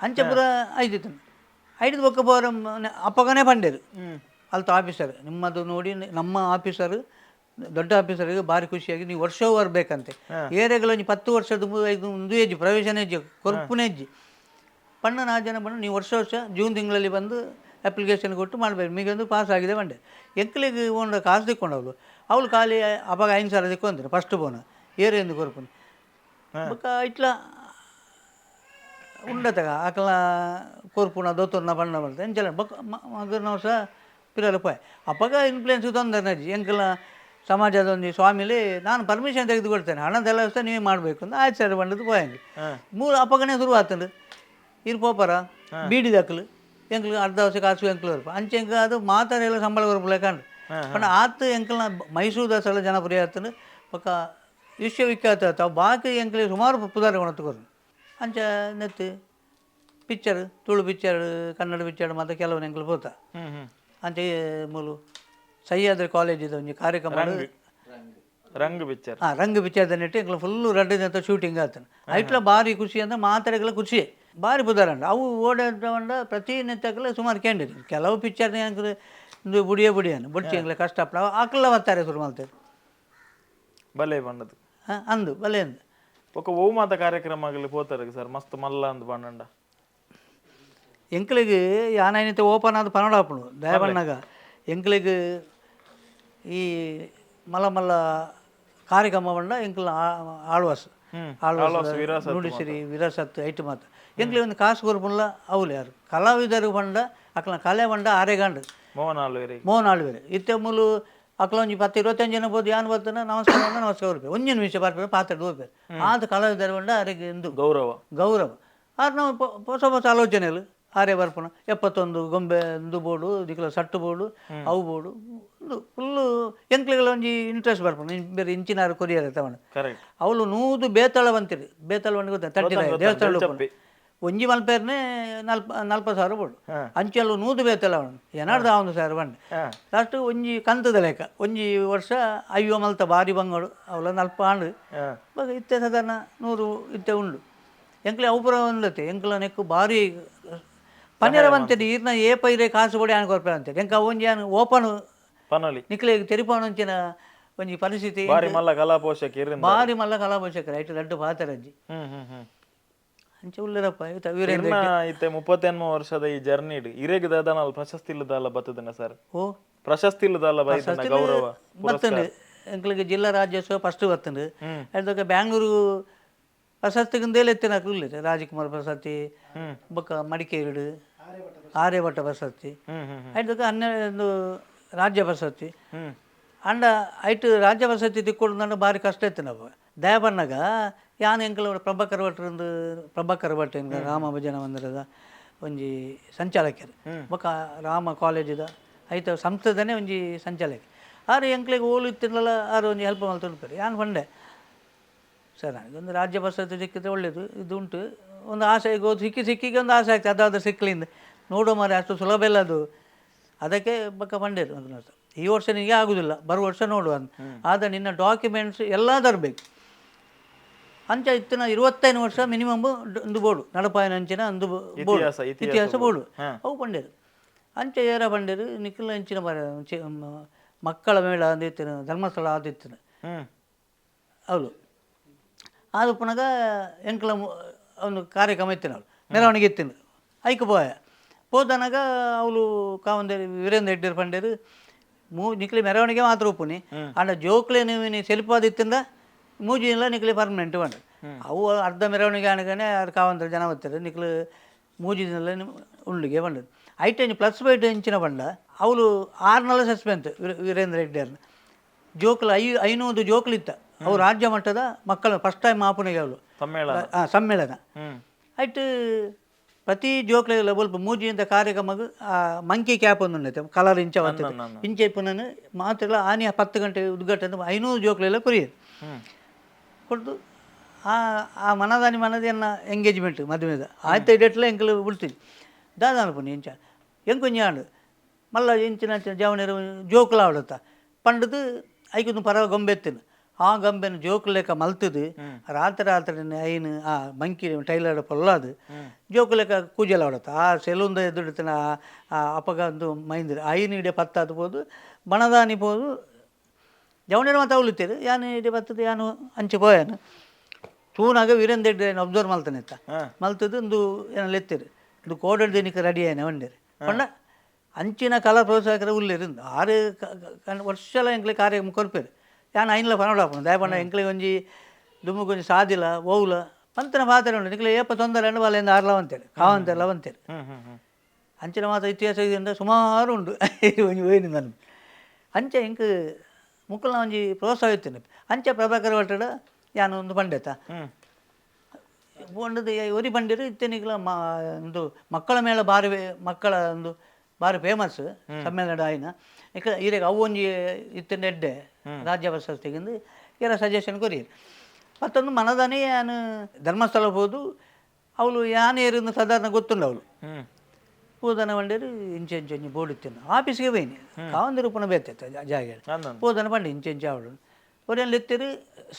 A: ಅಂಚೆ ಪೂರ ಐದಿತ್ತು ಐದು ಬೊಕ್ಕ ಪೋರ ಅಪ್ಪಗನೇ ಪಂಡೇರು ಅಲ್ತ ಆಫೀಸರ್ ನಿಮ್ಮದು ನೋಡಿ ನಮ್ಮ ಆಫೀಸರ್ ದೊಡ್ಡ ಆಫೀಸರಿಗೆ ಭಾರಿ ಖುಷಿಯಾಗಿ ನೀವು ವರ್ಷವೂ ಬರಬೇಕಂತೆ ಏರಿಯಾಗಳ ಒಂಜಿ 10 ವರ್ಷದ ಒಂದು ಹೆಜ್ಜೆ ಪ್ರವೇಶನ ಹೆಜ್ಜೆ ಕೊರ್ಪುನ ಹೆಜ್ಜೆ ಪಣ್ಣ ನಾ ಜನ ಬಣ್ಣ ನೀವು ವರ್ಷ ವರ್ಷ ಜೂನ್ ತಿಂಗಳಲ್ಲಿ ಬಂದು ಅಪ್ಲಿಕೇಶನ್ ಕೊಟ್ಟು ಮಾಡಬೇಕು ನಿಮಗೊಂದು ಪಾಸ್ ಆಗಿದೆ ಬಂಡೆ ಎಂಕ್ಲಿಗೆ ಒಂದು ಕಾಸು ತಿಕ್ಕೊಂಡವಳು ಅವಳು ಖಾಲಿ ಅವಾಗ 5,000 ತಿಕ್ಕೊಂತಾರೆ ಫಸ್ಟ್ ಬೋನ ಏರಿಯಂದು ಕೊರ್ಪುನ ಬೊಕ್ಕ ಇಟ್ಲ ಉಂಡತಗ ಆಕಲ ಕೊರ್ಪುನ ದೋತುರ್ನ ಬಣ್ಣ ಬರ್ತದೆ ಎಂಚಲ ಬೊಕ್ಕ ಮಗನ ಸಹ ಪಿರಲು ಪೋಯ್ ಅಪ್ಪಗ ಇನ್ಫ್ಲುಯೆನ್ಸ್ ತೊಂದರೆ ಎಂಕಲ ಸಮಾಜದ ಒಂದು ಸ್ವಾಮಿಲಿ ನಾನು ಪರ್ಮಿಷನ್ ತೆಗೆದುಕೊಡ್ತೇನೆ ಹಣದೆಲ್ಲ ಸಹ ನೀವೇ ಮಾಡಬೇಕು ಅಂತ ಆಯ್ತು ಸರ್ ಬಂದದ್ದು ಪೋಯಂಗೆ ಮೂರು ಅಪ್ಪಗನೇ ಶುರು ಆತಂಡು ಇರು ಪೋಪರ ಬೀಡಿ ದಕ್ಕಲು ಎಂಕ್ಲು ಅರ್ಧ ವರ್ಷ ಕಾಸು ಎಂಕ್ಲು ಬರ್ಪ ಅಂಚೆ ಎಂಕ ಅದು ಮಾತಾರೆಲ್ಲ ಸಂಬಳ ಬರ್ಪಲೆ ಕಂಡು ಪಂಡ ಆತು ಎಂಕಲ್ನ ಮೈಸೂರು ದಸರಾ ಜನಪ್ರಿಯ ಆತಂಡು ಪಕ್ಕ ವಿಶ್ವವಿಖ್ಯಾತ ಆತು ಅವು ಬಾಕಿ ಎಂಕ್ಲಿ ಸುಮಾರು ಪುದಾರಿ ಕೊಣತ್ಕೊರು ಅಂಚೆ ನೆತ್ತು picture Tulu picture Kannada picture ಮತ್ತು ಕೆಲವು ಎಂಕ್ಲು ಪೋತ ಅಂಚೆ ಮೂಲು ಸಹ್ಯಾದ್ರಿ ಕಾಲೇಜ್ ಇದೆ ಒಂಜಿ ಕಾರ್ಯಕ್ರಮ
B: ರಂಗ್ ಪಿಕ್ಚರ್
A: ಹಾಂ ರಂಗ್ ಪಿಕ್ಚರ್ ನೆಟ್ಟು ಎಂಕ್ಲು ಫುಲ್ಲು ರಡ್ಡು ಅಂತ ಶೂಟಿಂಗ್ ಆತನ ಐಟ್ಲ ಭಾರಿ ಖುಷಿ ಅಂದ್ರೆ ಮಾತಾಡಗಳ ಖುಷಿ ಭಾರಿ ಬುಧಾರಂಡ ಅವು ಓಡಾಡ ಪ್ರತಿ ನೆತ್ತಕಲ ಸುಮಾರು ಕೇಂದ್ರ ಕೆಲವು ಪಿಕ್ಚರ್ ಇಂದು ಬುಡಿಯೇ ಬುಡಿಯನು ಬುಡ್ಚಿ ಎಂಕ್ಲೆ ಕಷ್ಟ ಆಕಲ ಬರ್ತಾರೆ ಶುರು ಮಾಡ್ತಾರೆ
B: ಬಲೆ ಬಂಡದು
A: ಹಾಂ ಅಂದು ಬಲೆ ಅಂದು
B: ఒక ಓ ಮಾತ ಕಾರ್ಯಕ್ರಮಗಳು ಪೋತಾರೆ ಸರ್ ಮಸ್ತ್ ಮಲ್ಲ ಅಂದು ಬಂಡಂಡ
A: ಎಂಕ್ಲಿಗೆ ಯಾನೈನಿತ ಓಪನ್ ಆದ ಪನಡಾಪುಂಡು ದಯಬಣ್ಣಗ ಎಂಕ್ಲಿಗೆ ಈ ಮಲ್ಲ ಮಲ್ಲ ಕಾರ್ಯಕ್ರಮ ಬಂಡ ಎಂಕ್ಲ ಆಳ್ವಾಸ್ ಆಳ್ವಾಸ್ ನುಡಿಸಿರಿ ವಿರಾಸತ್ ಐಟು ಮಾತ ಎಂಕ್ಲಿ ಒಂದು ಕಾಸು ಕೊರ್ಪುಲ್ಲ ಅವ್ಲು ಯಾರು ಕಲಾವಿದರು ಬಂಡ ಅಕ್ಲ ಕಲೆ ಬಂಡ ಆರೆಗಾಂಡು
B: ಮೋಹನ್ ಆಳ್ವೇರಿ
A: ಮೋಹನ್ ಆಳ್ವೇರಿ ಇತ್ತೆ ಮೂಲು ಅಕ್ಲ ಒಂಜಿ 10 25 ಜನ ಬೋದು ಯಾನ್ ಬರ್ತನ ನಮಸ್ಕಾರ ಬಂಡ ನಮಸ್ಕಾರ ಬರ್ಪೆ ಒಂಜಿ ನಿಮಿಷ ಬರ್ಪೆ ಪಾತ್ರೆ ಹೋಗ್ಬೇಕು ಆತ ಕಲಾವಿದರು ಬಂಡ ಆರೆಗೆ ಎಂದು
B: ಗೌರವ
A: ಗೌರವ ಆರು ನಾವು ಹೊಸ ಹೊಸ ಆಲೋಚನೆಗಳು ಆರೆ ಬರ್ಪಣ 71 ಗೊಂಬೆ ಒಂದು ಬೋಡು ದಿಕ್ಲ ಸಟ್ಟು ಬೋಡು ಅವು ಬೋಡು ಒಂದು ಫುಲ್ಲು ಎಂಕ್ಲಿಗಳ ಒಂಜಿ ಇಂಟ್ರೆಸ್ಟ್ ಬರ್ಪಣ ಬೇರೆ ಇಂಚಿನಾರು ಕೊರಿಯರ್ ತಗೊಂಡು
B: ಕರೆಕ್ಟ್
A: ಅವಳು ನೂದು ಬೇತಾಳ ಬಂತೀರಿ ಬೇತಾಳ ಬಂದು ಗೊತ್ತ ತಟ್ಟಿನ ದೇವಸ್ಥಾನ ಒಂಜಿ ಮಲ್ಪೇರ್ನೆ 40,000 ಬೋಡು ಅಂಚೆಲ್ಲ ನೂದು ಬೇತಾಳ ಏನಾರ್ದು ಅವನು ಸರ್ ಬಂಡೆ ಲಾಸ್ಟ್ ಒಂಜಿ ಕಂತದ ಲೆಕ್ಕ ಒಂಜಿ ವರ್ಷ ಅಯ್ಯೋ ಮಲ್ತ ಬಾರಿ ಬಂಗೋಡು ಅವಳ ನಲ್ಪ ಆಂಡು ಇವಾಗ ಇತ್ತೆ ಸಾಧಾರಣ 100 ಇತ್ತೆ ಉಂಡು ಎಂಕ್ಲೆ ಅವು ಪೂರ ಒಂದತ್ತೆ ಎಂಕ್ಲ ನೆಕ್ಕು ಭಾರಿ ಪನ್ನೆರ ಬಂತೇಳಿ ಈರ್ನ ಏ ಪೈರೆ ಕಾಸು ಕೊಡಿ ಆನ್ ಕೊರ್ಪೆ ಅಂತೇಳಿ ಎಂಕ ಒಂಜಿ ಆನ್ ಓಪನ್
B: ಪನೊಲಿ
A: ನಿಕ್ಲೆ ತೆರಿಪಾನಂಚಿನ ಒಂಜಿ ಪರಿಸ್ಥಿತಿ
B: ಬಾರಿ ಮಲ್ಲ ಕಲಾ ಪೋಷಕ ಇರಿಂದ
A: ಬಾರಿ ಮಲ್ಲ ಕಲಾಪೋಷಕರು ಐಟು ದೊಡ್ಡ ಪಾತರಜ್ಜಿ
B: ಹ್ಮ್ ಹ್ಮ್ ಹ್ಮ್
A: ಅಂಚೆ ಉಳ್ಳರಪ್ಪ ಇತ್ತ ವೀರೇಂದ್ರ
B: ಇರ್ನ ಇತ್ತೆ 38 ವರ್ಷದ ಈ ಜರ್ನಿ ಇರೆಗ್ ದಾದನ ಪ್ರಶಸ್ತಿ ಇಲ್ಲದಲ್ಲ ಬತ್ತದನ ಸರ್
A: ಓ
B: ಪ್ರಶಸ್ತಿ ಇಲ್ಲದಲ್ಲ ಬೈದನ ಗೌರವ
A: ಬತ್ತಂಡು ಎಂಕ್ಲಿಗೆ ಜಿಲ್ಲಾ ರಾಜ್ಯೋತ್ಸವ ಫಸ್ಟ್ ಬತ್ತಂಡು. ಅದಕ್ಕೆ ಬ್ಯಾಂಗ್ಳೂರು ಪ್ರಶಸ್ತಿಗಿಂದೇಲೆ ಎತ್ತಿನ ಇಲ್ಲ, ರಾಜಕುಮಾರ್ ಪ್ರಶಸ್ತಿ, ಬೊಕ್ಕ ಮಡಿಕೇರಿಡು ಆರ್ಯಭಟ್ಟ ಪ್ರಶಸ್ತಿ,
B: ಹ್ಮ್ ಹ್ಮ್
A: ಅದಕ್ಕೆ 12 ರಾಜ್ಯ ಪ್ರಶಸ್ತಿ.
B: ಹ್ಮ್
A: ಅಂಡ ಐಟ್ ರಾಜ್ಯ ಪ್ರಶಸ್ತಿ ತಿಕ್ಕೊಂಡು ಭಾರಿ ಕಷ್ಟ ಇತ್ತು. ನಾವು ದಯ ಬಣ್ಣಗ ಯಾನ್ ಎಂಕಲ್ ಪ್ರಭಾಕರ್ ಭಟ್ರಂದು, ಪ್ರಭಾಕರ್ ಭಟ್ ಎಂಕ ರಾಮ ಭಜನ ಮಂದಿರದ ಒಂಜಿ ಸಂಚಾಲಕರು, ಬೊಕ್ಕ ರಾಮ ಕಾಲೇಜಿದ ಐತ ಸಂಸ್ಥೆದನೇ ಒಂಜಿ ಸಂಚಾಲಕ. ಆರು ಎಂಕ್ಲೆಗ್ ಓಲು ಇತ್ತಿರಲ್ಲ, ಆರು ಒಂಜಿ ಹೆಲ್ಪ್ ಮಲ್ತೊಂಡು. ಯಾನ್ ಪಂಡೆ, ಸರ್ ನನಗೊಂದು ರಾಜ್ಯ ಪ್ರಶಸ್ತಿ ಸಿಕ್ಕಿದ್ರೆ ಒಳ್ಳೇದು, ಇದು ಉಂಟು ಒಂದು ಆಸೆ, ಈಗ ಸಿಕ್ಕಿ ಸಿಕ್ಕಿಗೆ ಒಂದು ಆಸೆ ಆಗ್ತದೆ, ಅದಾದ ಸಿಕ್ಕಲಿಂದ ನೋಡುವ ಮಾರೆ, ಅಷ್ಟು ಸುಲಭ ಇಲ್ಲ ಅದು. ಅದಕ್ಕೆ ಬಕ್ಕ ಪಂಡೇರು ಒಂದು ಈ ವರ್ಷ ನಿನಗೆ ಆಗುದಿಲ್ಲ, ಬರುವ ವರ್ಷ ನೋಡುವ ಅಂತ. ಆದರೆ ನಿನ್ನ ಡಾಕ್ಯುಮೆಂಟ್ಸ್ ಎಲ್ಲ ತರಬೇಕು. ಅಂಚ ಇತ್ತಿನ 25 ವರ್ಷ ಮಿನಿಮಮ್ ಒಂದು ಬೋರ್ಡು ನಡಪಾಯನ ಅಂಚಿನ ಒಂದು ಬೋರ್ಡು,
B: ಇತಿಹಾಸ, ಇತಿಹಾಸ
A: ಇತಿಹಾಸ ಬೋರ್ಡು
B: ಹಾ.
A: ಅವು ಪಂಡೇರು. ಅಂಚ ಏರ ಪಂಡೇರು ನಿಖಿಲ ಅಂಚಿನ ಬರ ಮಕ್ಕಳ ಮೇಳ ಅಂದಿತ್ತಿನ ಧರ್ಮಸ್ಥಳ ಆದಿತ್ತಿನ ಅವಳು ಅದು ಪುನಗ ಎಂಕ್ಲ ಒಂದು ಕಾರ್ಯಕ್ರಮ ಇತ್ತಿನ ಅವಳು ಮೆರವಣಿಗೆ ಇತ್ತಿನ ಐಕ್ ಪೋಯ ಪೋದನಗ ಅವಳು ಕಾವಂದೇರಿ ವೀರೇಂದ್ರ ಹೆಡ್ಡೇರು ಪಂಡೇರು ನಿಕ್ಲಿ ಮೆರವಣಿಗೆ ಮಾತ್ರ ಉಪ್ಪುನಿ, ಅಂಡ ಜೋಕ್ಲೆ ನೀವು ಸೆಲ್ಪಾದಿತ್ತಿಂದ ಮೂಜಿಲ್ಲ ನಿಕ್ಲಿ ಪರ್ಮನೆಂಟ್ ಪಂಡ. ಅವು ಅರ್ಧ ಮೆರವಣಿಗೆ ಆನಗನೆ ಅದು ಕಾವಂದ್ರ ಜನ ಬರ್ತಾರೆ, ನಿಕ್ಲು ಮೂಜಿ ದಿನ ಉಂಡಿಗೆ ಬಂಡದು. ಐಟೆಂಜ್ ಪ್ಲಸ್ ಬೈಟ್ ಇಂಚಿನ ಬಂಡ ಅವಳು 6 ಸಸ್ಪೆನ್ಸ್ ವೀರೇಂದ್ರ ಹೆಗ್ಡೆಯರ್ನ ಜೋಕ್ಲು 500 ಜೋಕ್ಲಿತ್ತ. ಅವು ರಾಜ್ಯ ಮಟ್ಟದ ಮಕ್ಕಳು ಫಸ್ಟ್ ಟೈಮ್ ಆಪುನಿಗೆ ಅವಳು
B: ಸಮ್ಮೇಳನ.
A: ಸಮ್ಮೇಳನ ಐಟ್ ಪ್ರತಿ ಜೋಕ್ಲೆಗ್ ಬೊಲ್ಪ ಮೂಜಿಯಿಂದ ಕಾರ್ಯಕ್ರಮಗ್ ಆ ಮಂಕಿ ಕ್ಯಾಪ್ ಒಂದು ಉಂಡೈತೆ, ಕಲರ್ ಇಂಚ ಬರ್ತದೆ ಇಂಚ ಇಪ್ಪುನನು ಮಾತ್ರ. ಆನಿ 10 ಗಂಟೆ ಉದ್ಘಾಟನೆ 500 ಜೋಕ್ಲೆಲ್ಲ ಕೊರಿಯರು ಕೊಡ್ದು ಆ ಆ ಮನದಾನಿ ಮನದಿ ಎನ್ನ ಎಂಗೇಜ್ಮೆಂಟ್ ಮದುವೆದ ಆಯ್ತು ಡೇಟ್ಲ ಎಂಕಲು ಬಿಡ್ತೀನಿ ದಾದ ಅನ್ಪುನಿ ಇಂಚ ಎಂಕೊಂಜಿ ಆಂಡು ಮಲ್ಲ ಇಂಚಿನ ಅಂಚಿನ ಜವನರು ಜೋಕುಲ ಆವಡತ್ತ ಪಂಡದು ಐಕೊಂದು ಪರವ ಗೊಂಬೆ ಎತ್ತಿನ ಆ ಗೊಂಬೆನ ಜೋಕು ಲೆಕ್ಕ ಮಲ್ತದು ರಾತ್ರಿ ರಾತ್ರಿ ಐನು ಆ ಮಂಕಿ ಟೈಲರ್ ಪೊಲ್ಲಾದು ಜೋಕು ಲೆಕ್ಕ ಕೂಜಲ್ ಆವಡತ್ತ ಆ ಸೆಲೂನ್ದ ಎದುರುತಿನ ಆ ಅಪಗ ಒಂದು ಮೈಂದ್ರ ಐನು ಇಡೆ ಪತ್ತಾದು ಪೋದು ಬಣದಾನಿ ಪೋದು ಜವನರು ಮಾತ್ರ ಅವಳಿತ್ತೇರು ಯಾನು ಇಡೆ ಬತ್ತದು ಯಾನು ಅಂಚೆ ಪೋಯಾನು ತೂನಾಗ ವೀರೇಂದ್ರ ಹೆಗ್ಡೆ ಅಬ್ಸರ್ವ್ ಮಲ್ತಾನೆ ಇತ್ತ ಮಲ್ತದ್ದು ಒಂದು ಏನಲ್ಲಿ ಎತ್ತೀರಿ ಒಂದು ಕೋಡಡ್ ದಿನಕ್ಕೆ ರೆಡಿ ಆಯ್ನ ಒಂಡೇರು ಪಂಡ ಅಂಚಿನ ಕಲಾ ಪ್ರೋತ್ಸಾಹಕರ ಉಲ್ಲೇರು ಆರು ವರ್ಷಲ ಎಂಕ್ಲೆ ಕಾರ್ಯ ಕೊರ್ಪೇರು ಯಾನ್ ಐನ್ಲ ಪನೋಡಾಪುಂಡು ದಯಪಂಡ ಎಂಕ್ಲೆ ಒಂಜಿ ದುಮ್ಮುಗ್ ಒಂಜಿ ಸಾದಿಲ ಓವುಲ ಪಂತನ ಪಾತ್ರ ಉಂಡು ನಿಕ್ಲೆ ಏಪ ತೊಂದರೆ ಅಂಡ ಬಾಲೆಂದು ಆರ್ಲ ಅಂತೇಳಿ ಕಾವಂತೆಲ್ಲ ಅಂತೇಳಿ
B: ಹ್ಮ್ ಹ್ಮ್ ಹ್ಮ್
A: ಅಂಚಿನ ಮಾತ್ರ ಇತಿಹಾಸ ಇದೆ ಸುಮಾರು ಉಂಡು ಒಂಜಿ ಹೋಯ್ನಿ ನಾನು ಅಂಚೆ ಎಂಕ್ ಮುಕ್ಕಲ್ನ ಒಂಜಿ ಪ್ರೋತ್ಸಾಹ ಇತ್ತೇನೆ ಅಂಚೆ ಪ್ರಭಾಕರ್ ಭಟ್ಟಡ ಯಾನ್ ಒಂದು ಪಂಡೆತ ಪಂಡದ ಒರಿ ಪಂಡಿರು ಇತ್ತೆನಿಗ್ಲ ಒಂದು ಮಕ್ಕಳ ಮೇಳ ಬಾರಿ ಮಕ್ಕಳ ಒಂದು ಬಾರಿ ಫೇಮಸ್ ಸಮ್ಮೇಳನ ಆಯ್ನ ಇಕ ಈರೆಗ್ ಅವು ಒಂಜಿ ಇತ್ತಿನ ಎಡ್ಡೆ ರಾಜ್ಯ ಪ್ರಶಸ್ತಿಗಿಂದು ಏರ ಸಜೆಷನ್ ಕೊರಿ ಮತ್ತೊಂದು ಮನದಾನೆ ಯಾನು ಧರ್ಮಸ್ಥಳ ಹೋದು ಅವಳು ಯಾನ್ ಏರಿಂದ ಸಾಧಾರಣ ಗೊತ್ತುಂಡು ಅವಳು ಪೂದನ ಬಂಡೇರು ಇಂಚೆ ಇಂಚೆ ಇಂಚೆ ಬೋರ್ಡ್ ಇತ್ತಿನ ಆಫೀಸ್ಗೆ ಹೋಯ್ನಿ ಕಾವಂದಿರು ರೂಪನ ಬೇತೈತೆ ಜಾಗ
B: ಅಂದಂದು.
A: ಪೂದನ ಬಂಡಿ ಇಂಚೆ ಇಂಚೆ ಅವಳು ಒರೆಯಲ್ಲಿ ಎತ್ತಿರು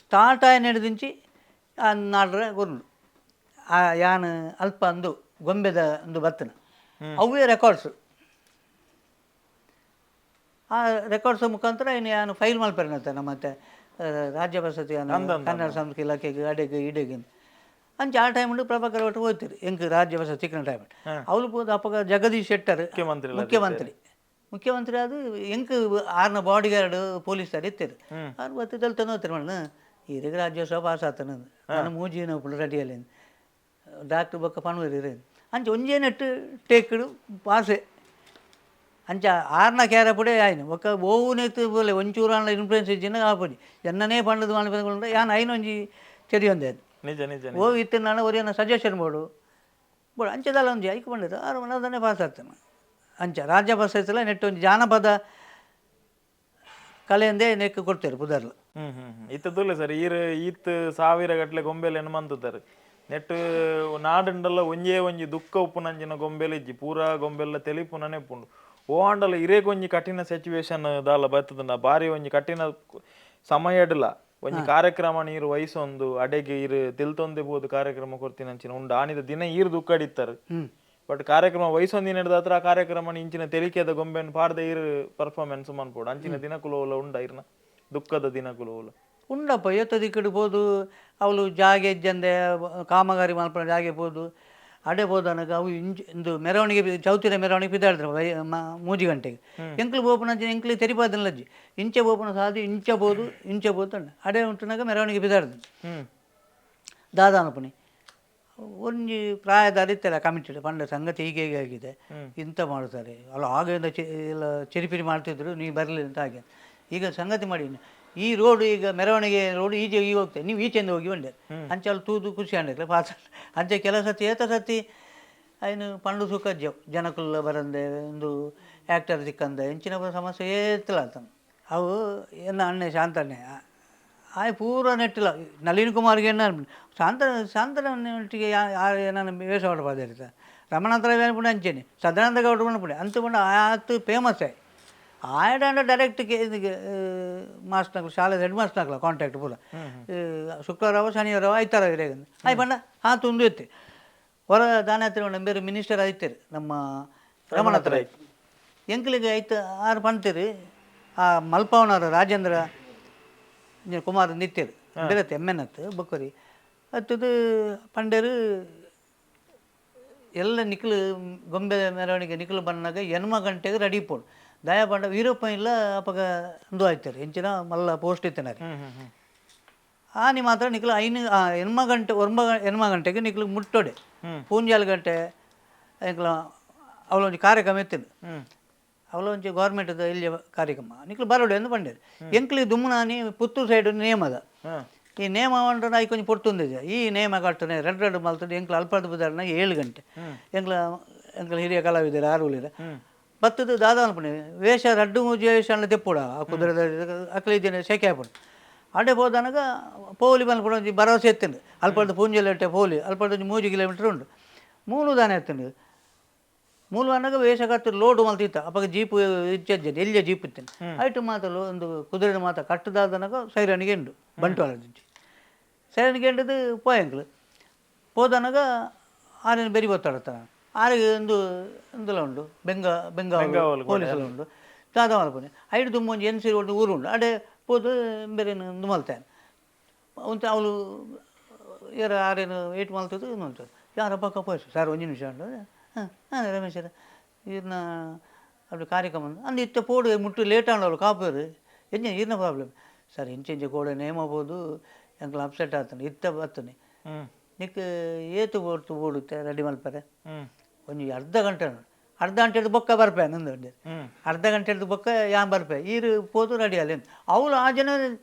A: ಸ್ಟಾರ್ಟ್ ಆಯ ನಡೆದಿಂಚಿ ಆ ನಾಡ್ರ ಗುರುಳು ಆ ಯಾನ್ ಅಲ್ಪ ಅಂದು ಗೊಂಬೆದ ಒಂದು ಬತ್ತನ ಅವೇ ರೆಕಾರ್ಡ್ಸ್ ಆ ರೆಕಾರ್ಡ್ಸ್ ಮುಖಾಂತರ ಇನ್ನು ಯಾನು ಫೈಲ್ ಮಲ್ಪೆರನಂತೆ ನಮ್ಮ ಮತ್ತೆ ರಾಜ್ಯ ವಸತಿ ಕನ್ನಡ ಸಂಸ್ಕೃತಿ ಇಲಾಖೆಗೆ ಅಡೆಗೆ ಇಡೆಗೆ ಅಂಚೆ ಆ ಟೈಮ್ ಪ್ರಭಾಕರ್ ಭಟ್ ಹೋಗ್ತೀರಿ ಎಂಕ್ ರಾಜ್ಯ ವಸತಿ ಸಿಕ್ಕಿನ ಟೈಮ್ ಅವಳು ಪೋದು ಅಪ್ಪಗ ಜಗದೀಶ್ ಶೆಟ್ಟರ್
B: ಮುಖ್ಯಮಂತ್ರಿ
A: ಮುಖ್ಯಮಂತ್ರಿ ಮುಖ್ಯಮಂತ್ರಿ ಅದು ಎಂಕ್ ಆರ್ನ body guard police ಇತ್ತೀರು ಆರು ಬತ್ತಿದಲ್ಲಿ ತಂದು ಮೇಡಮ್ ಈರಿಗೆ ರಾಜ್ಯೋತ್ಸವ ಪಾಸ್ ಆತನ ನಾನು ಮೂಜಿನ ರೆಡಿಯಲ್ಲಿ ಡಾಕ್ಟ್ರ್ ಬೊಕ್ಕ ಪಣುವರಿ ಅಂಚೆ ಒಂಜೇ ನೆಟ್ಟು ಟೇಕ್ಡು ಪಾಸೆ ಅಂಚ ಆರ್ನ ಕ್ಯಾರ ಪುಡೆ ಆಯ್ನು ಒಕ್ಕ ಓವುನೆತ್ತು ಬೋಲೆ ಒಂಚೂರು ಆಂಡ ಇನ್ಫ್ಲೂಯೆನ್ಸ್ ಇಜ್ಜಿನ ಆಪುಜಿ ಎನ್ನನೇ ಪಂಡದು ಮನ್ಪೆಂದು ಯಾನ್ ಐನ ಒಂಜಿ ತೆರಿಯೊಂದೆ
B: ನಿಜ ನಿಜ ನಿಜ.
A: ಓ ಇತ್ತು ನಾನು ಒರಿಯನ ಸಜೆಷನ್ ಬೋಡು ಬೋಡು ಅಂಚೆದಲ್ಲ ಒಂಜಿ ಐಕ್ ಪಂಡದು ಆರು ಮನದನ್ನೇ ಪಾಸ್ ಆಗ್ತಾನೆ ಅಂಚ ರಾಜ್ಯ ಪ್ರಶಸ್ತಿಲ ನೆಟ್ಟು ಒಂಜಿ ಜಾನಪದ ಕಲೆಯಂದೇ ನೆಕ್ಕು ಕೊಡ್ತೇವೆ ಪುದರ್ಲು.
B: ಹ್ಮ್ ಹ್ಮ್ ಹ್ಮ್. ಇತ್ತದಲ್ಲ ಸರ್ ಈರ್ ಈತ್ ಸಾವಿರ ಗಟ್ಲೆ ಗೊಂಬೆಲೆ ಮಂತುತ್ತಾರೆ ನೆಟ್ ನಾಡುಂಡಲ್ಲ ಒಂಜೇ ಒಂಜಿ ದುಃಖ ಉಪ್ಪುನಂಚಿನ ಗೊಂಬೆಲೆ ಇಜ್ಜಿ ಪೂರಾ ಗೊಂಬೆಲ್ಲ ತೆಲಿಪುನನೆ ಉಪ್ಪುಂಡು ಓ ಆಂಡಲ ಇರೇಗ್ ಒಂಜಿ ಕಠಿಣ ಸಿಚುವೇಶನ್ ದಾಲ ಬರ್ತದ ಬಾರಿ ಒಂಜಿ ಕಠಿಣ ಸಮಯ ಇಡಲ ಒಂಜಿ ಕಾರ್ಯಕ್ರಮ ನೀರು ವಯಸ್ಸೊಂದು ಅಡೆಗೆ ಇರು ತಿಲ್ತೊಂದೆ ಬೋದು ಕಾರ್ಯಕ್ರಮ ಕೊಡ್ತೀನಂಚಿನ ಉಂಡು ಆನಿದ ದಿನ ಈರು ದುಃಖ ಅಡಿತ್ತಾರೆ ಬಟ್ ಕಾರ್ಯಕ್ರಮ ವಯಸ್ಸೊಂದಿನ ಹಿಡ್ದಾತ್ರ ಆ ಕಾರ್ಯಕ್ರಮ ಇಂಚಿನ ತೆಲಿಕೆದ ಗೊಂಬೆನ್ ಪಾಡ್ದ ಇರು ಪರ್ಫಾರ್ಮೆನ್ಸ್ ಮನ್ಪೋಡು ಅಂಚಿನ ದಿನಕುಲು ಉಂಡ ಇರ್ನ ದುಃಖದ ದಿನಕುಲು
A: ಉಂಡಪ್ಪ ಏತ ದಿಕ್ಕಡು ಪೋದು ಅವಳು ಜಾಗೆ ಇಜ್ಜಂದೆ ಕಾಮಗಾರಿ ಮಲ್ಪನ ಜಾಗೆ ಪೋದು ಅಡೆ ಪೋದನಗ ಅವು ಇಂಚ ಇಂದು ಮೆರವಣಿಗೆ ಚೌತಿನ ಮೆರವಣಿಗೆ ಪಿದಾಡ್ತಾರೆ 3 ಗಂಟೆಗೆ. ಎಂಕ್ಲು ಪೋಪುನ ಎಂಕ್ಲು ತೆರಿಪಾದನಲಜ್ಜಿ ಇಂಚೆ ಪೋಪುನ ಸಾದಿ ಇಂಚ ಬೋದು ಇಂಚ ಬೋದು ಅಡೆ ಉಂಟುನಾಗ ಮೆರವಣಿಗೆ ಪಿದಾಡ್ದು. ದಾದಾನಪುನಿ ಒಂಜಿ ಪ್ರಾಯದ ಇತ್ತಲ್ಲ ಕಮಿಟಿ ಪಂಡ ಸಂಗತಿ ಹೀಗೆ ಹೀಗೆ ಆಗಿದೆ, ಇಂಥ ಮಾಡ್ತಾರೆ ಅಲ್ಲ, ಆಗಿಂದ ಎಲ್ಲ ಚಿರಿಪಿರಿ ಮಾಡ್ತಿದ್ರು, ನೀವು ಬರಲಿ ಅಂತ ಹಾಗೆ. ಈಗ ಸಂಗತಿ ಮಾಡಿ ಈ ರೋಡ್ ಈಗ ಮೆರವಣಿಗೆ ರೋಡ್ ಈಚೆ ಈಗ ಹೋಗ್ತೇನೆ, ನೀವು ಈಚೆಯಿಂದ ಹೋಗಿ ಬಂದೆ ಅಂಚೆ ಅಲ್ಲಿ ತೂದು ಖುಷಿ ಅಂಡಿಲ್ಲ ಪಾಸ ಅಂಚೆ ಕೆಲವು ಸತಿ ಏತ ಸತಿ ಐನು ಪಂಡು ಸುಖ ಜನಕುಲ್ಲ ಬರಂದೆ ಒಂದು ಆ್ಯಕ್ಟರ್ ಸಿಕ್ಕಂದೆ ಇಂಚಿನ ಸಮಸ್ಯೆ ಏತಲ ಆತನ. ಅವು ಎನ್ನ ಅಣ್ಣೆ ಶಾಂತಣ್ಣೆ ಆಯ್ ಪೂರ ನೆಟ್ಟಿಲ್ಲ ನಳಿನ್ ಕುಮಾರ್ಗೆ ಎನ್ನ ಶಾಂತ ಶಾಂತನೊಟ್ಟಿಗೆ ಯಾರು ಏನಾನ ವೇಷ ಮಾಡಬಾರ್ದು. ರಮಣಾಂತರ ಪುಣ್ಯ ಅಂಚೇನೆ ಸದಾನಂದ ಗೌಡ್ರು ಪುಣ್ಯ ಅಂತ ಪುಣ್ಯ ಆತು ಫೇಮಸ್ ಆಯ್ ಆಯಡಾಂಡ ಡೈರೆಕ್ಟ್ ಮಾಸ್ಟರ್ನಾಗ್ಲು ಶಾಲೆ ಹೆಡ್ ಮಾಸ್ಟರ್ನಾಗ್ಲ ಕಾಂಟ್ಯಾಕ್ಟ್ ಪೂರ ಶುಕ್ರವಾರ ಶನಿವಾರ ಐತಾರ ಆಯ್ ಪಂಡ ಆತು ಒಂದು ಇತ್ತು ಹೊರ ದಾನ ಹತ್ತಿರ ಬೇರೆ ಮಿನಿಸ್ಟರ್ ಆಯ್ತೀರಿ ನಮ್ಮ ರಮಣಾತ್ರ ಎಂಕ್ಲಿಗೆ ಐತ ಆರು ಪಂತೀರಿ ಆ ಮಲ್ಪವನವರು ರಾಜೇಂದ್ರ ಕುಮಾರ್ ನಿತ್ಯರು ಬೇರೆ ಎಮ್ ಎನ್ ಹತ್ತು ಬೊಕ್ಕರಿ ಹತ್ತದು ಪಂಡೇರು ಎಲ್ಲ ನಿಕ್ಲು ಗೊಂಬೆ ಮೆರವಣಿಗೆ ನಿಕ್ಲು ಬಂದಾಗ 8 ಗಂಟೆಗೆ ರೆಡಿ ಪೋಡು ದಯ ಪಂಡ ವೀರಪ್ಪ ಇಲ್ಲ ಅಪಗ ಅಂದು ಆಯ್ತಾರೆ ಎಂಚಿನ ಮಲ್ಲ ಪೋಸ್ಟ್ ಇತ್ತನಾರೆ ಆನಿ ಮಾತ್ರ ನಿಕ್ಲು ಐನು 8 ಗಂಟೆ 9 ಗಂಟೆಗೆ ನಿಕ್ಲು ಮುಟ್ಟೋಡೆ ಪೂಂಜಾಲು ಗಂಟೆ ಎಂಕ್ಲ ಅವಳೊಂಜಿ ಕಾರ್ಯಕ್ರಮ ಇತ್ತಿದ್ದು ಅವಳೊಂಜಿ ಗೌರ್ಮೆಂಟ್ ಇಲ್ಲಿ ಕಾರ್ಯಕ್ರಮ ನಿಕ್ಲು ಬರೋಡೆ ಎಂದು ಬಂಡೇರು ಎಂಕ್ಲಿ ದುಮ್ಮನಾನಿ ಪುತ್ತೂರು ಸೈಡ್ ನೇಮದ ಈ ನೇಮ ಅಂದ್ರೆ ಐಕೊಂಚ ಕೊಂಚ ಪೊರ್ತುಂದಿದೆ ಈ ನೇಮ ಕಟ್ಟನೆ ರೆಡ್ ರೆಡ್ ಮಲ್ತದೆ ಎಂಕ್ಲ ಅಲ್ಪದ ಬುದಾರನ 7 ಗಂಟೆ ಎಂಕ್ಲ ಎಂಕ್ಲ ಹಿರಿಯ ಕಲಾವಿದರು ಆರು ಉಳಿರ ಬತ್ತದ ದಾದಾ ಅನ್ಪುಣೆ ವೇಷ ರಡ್ಡು ಮೂಜಿ ವೇಷ ಅಣ್ಣ ತೆಪ್ಪುಡ ಆ ಕುದುರೆ ಅಕ್ಲ ಇದ್ದೇನೆ ಸೆಕೆ ಆಪುಂಡು ಅಡೆ ಹೋದನಗ ಪೋಲಿ ಬಂದ್ಪುಡ ಒಂಜಿ ಭರವಸೆ ಎತ್ತುಂಡು ಅಲ್ಪದ ಪೂಂಜೆಲೆ ಪೋಲಿ ಅಲ್ಪದ ಒಂಜಿ 3 ಕಿಲೋಮೀಟರ್ ಉಂಡು ಮೂಲು ದಾನೆ ಎತ್ತುಂಡು ಮೂಲು ಅನ್ನಗ ವೇಷ ಕಟ್ಟು ಲೋಡು ಮಲ್ತಿತ್ತ ಅಪಗ ಜೀಪು ಇಚ್ಚಜ್ಜೆ ಎಲ್ಲಿಯ ಜೀಪ್ ಇತ್ತೇನೆ ಐಟು ಮಾತಲು ಒಂದು ಕುದುರೆ ಮಾತ ಕಟ್ಟದಾದನಗ ಸೈರನಿಗೆ ಉಂಡು ಬಂಟ್ವಾಳ ಸೈರನಿಗೆ ಎಂಡದು ಪೋಯಂಕ್ಲು ಪೋದನಗ ಆರಿನ ಬೆರಿ ಬತ್ತಾಡತ್ತ ಆರಿಗೆ ಒಂದು ಒಂದುಲ ಉಂಡು ಬೆಂಗಾವಲು ಪೊಲೀಸಲ ಉಂಡು ದಾದ ಮಲ್ಪನೆ ಐಡು ತುಂಬ ಒಂಜಿ ಎನ್ ಸಿ ಒಂದು ಊರು ಉಂಡು ಅಡೆ ಪೋದು ಬೇರೆ ಒಂದು ಮಲ್ತೇನೆ ಒಂತೆ ಅವಳು ಏರ ಆರೇನು ಏಟ್ ಮಲ್ತದ್ದು ಮಲ್ತದೆ ಯಾರ ಪಕ್ಕ ಪೋಯ್ಸು ಸರ್ ಒಂಜಿ ನಿಮಿಷ ಉಂಡು ಹಾಂ ಹಾಂ ರಮೇಶ್ ಸರ್ ಈರ್ನ ಅప్పుడు ಕಾರ್ಯಕ್ರಮ ಅಂದು ಇತ್ತ ಪೋಡು ಮುಟ್ಟು ಲೇಟ್ ಆಂಡವಳು ಕಾಪೇರು ಎಂಜ ಈರ್ನ ಪ್ರಾಬ್ಲಮ್ ಸರ್ ಇಂಚೆ ಇಂಚೆ ಕೋಡೆ ನೇಮ ಬೋದು ಎಂಕ್ಲ ಅಪ್ಸೆಟ್ ಆತನೆ ಇತ್ತ ಬತ್ತನೆ ನಿಕ್ ಏತು ಬೋಡ್ತು ಬೋಡುತ್ತೆ ರೆಡಿ ಮಲ್ಪರೆ ಒಂಜಿ ಅರ್ಧ ಗಂಟೆ ಅರ್ಧ ಗಂಟೆ ಬೊಕ್ಕ ಬರ್ಪೆ ನಂದು ಅರ್ಧ ಗಂಟೆ ಬೊಕ್ಕ ಯಾನ್ ಬರ್ಪೆ ಈರು ಪೋದು ರೆಡಿ ಅಲ್ಲ ಅವಳು ಆ ಜನ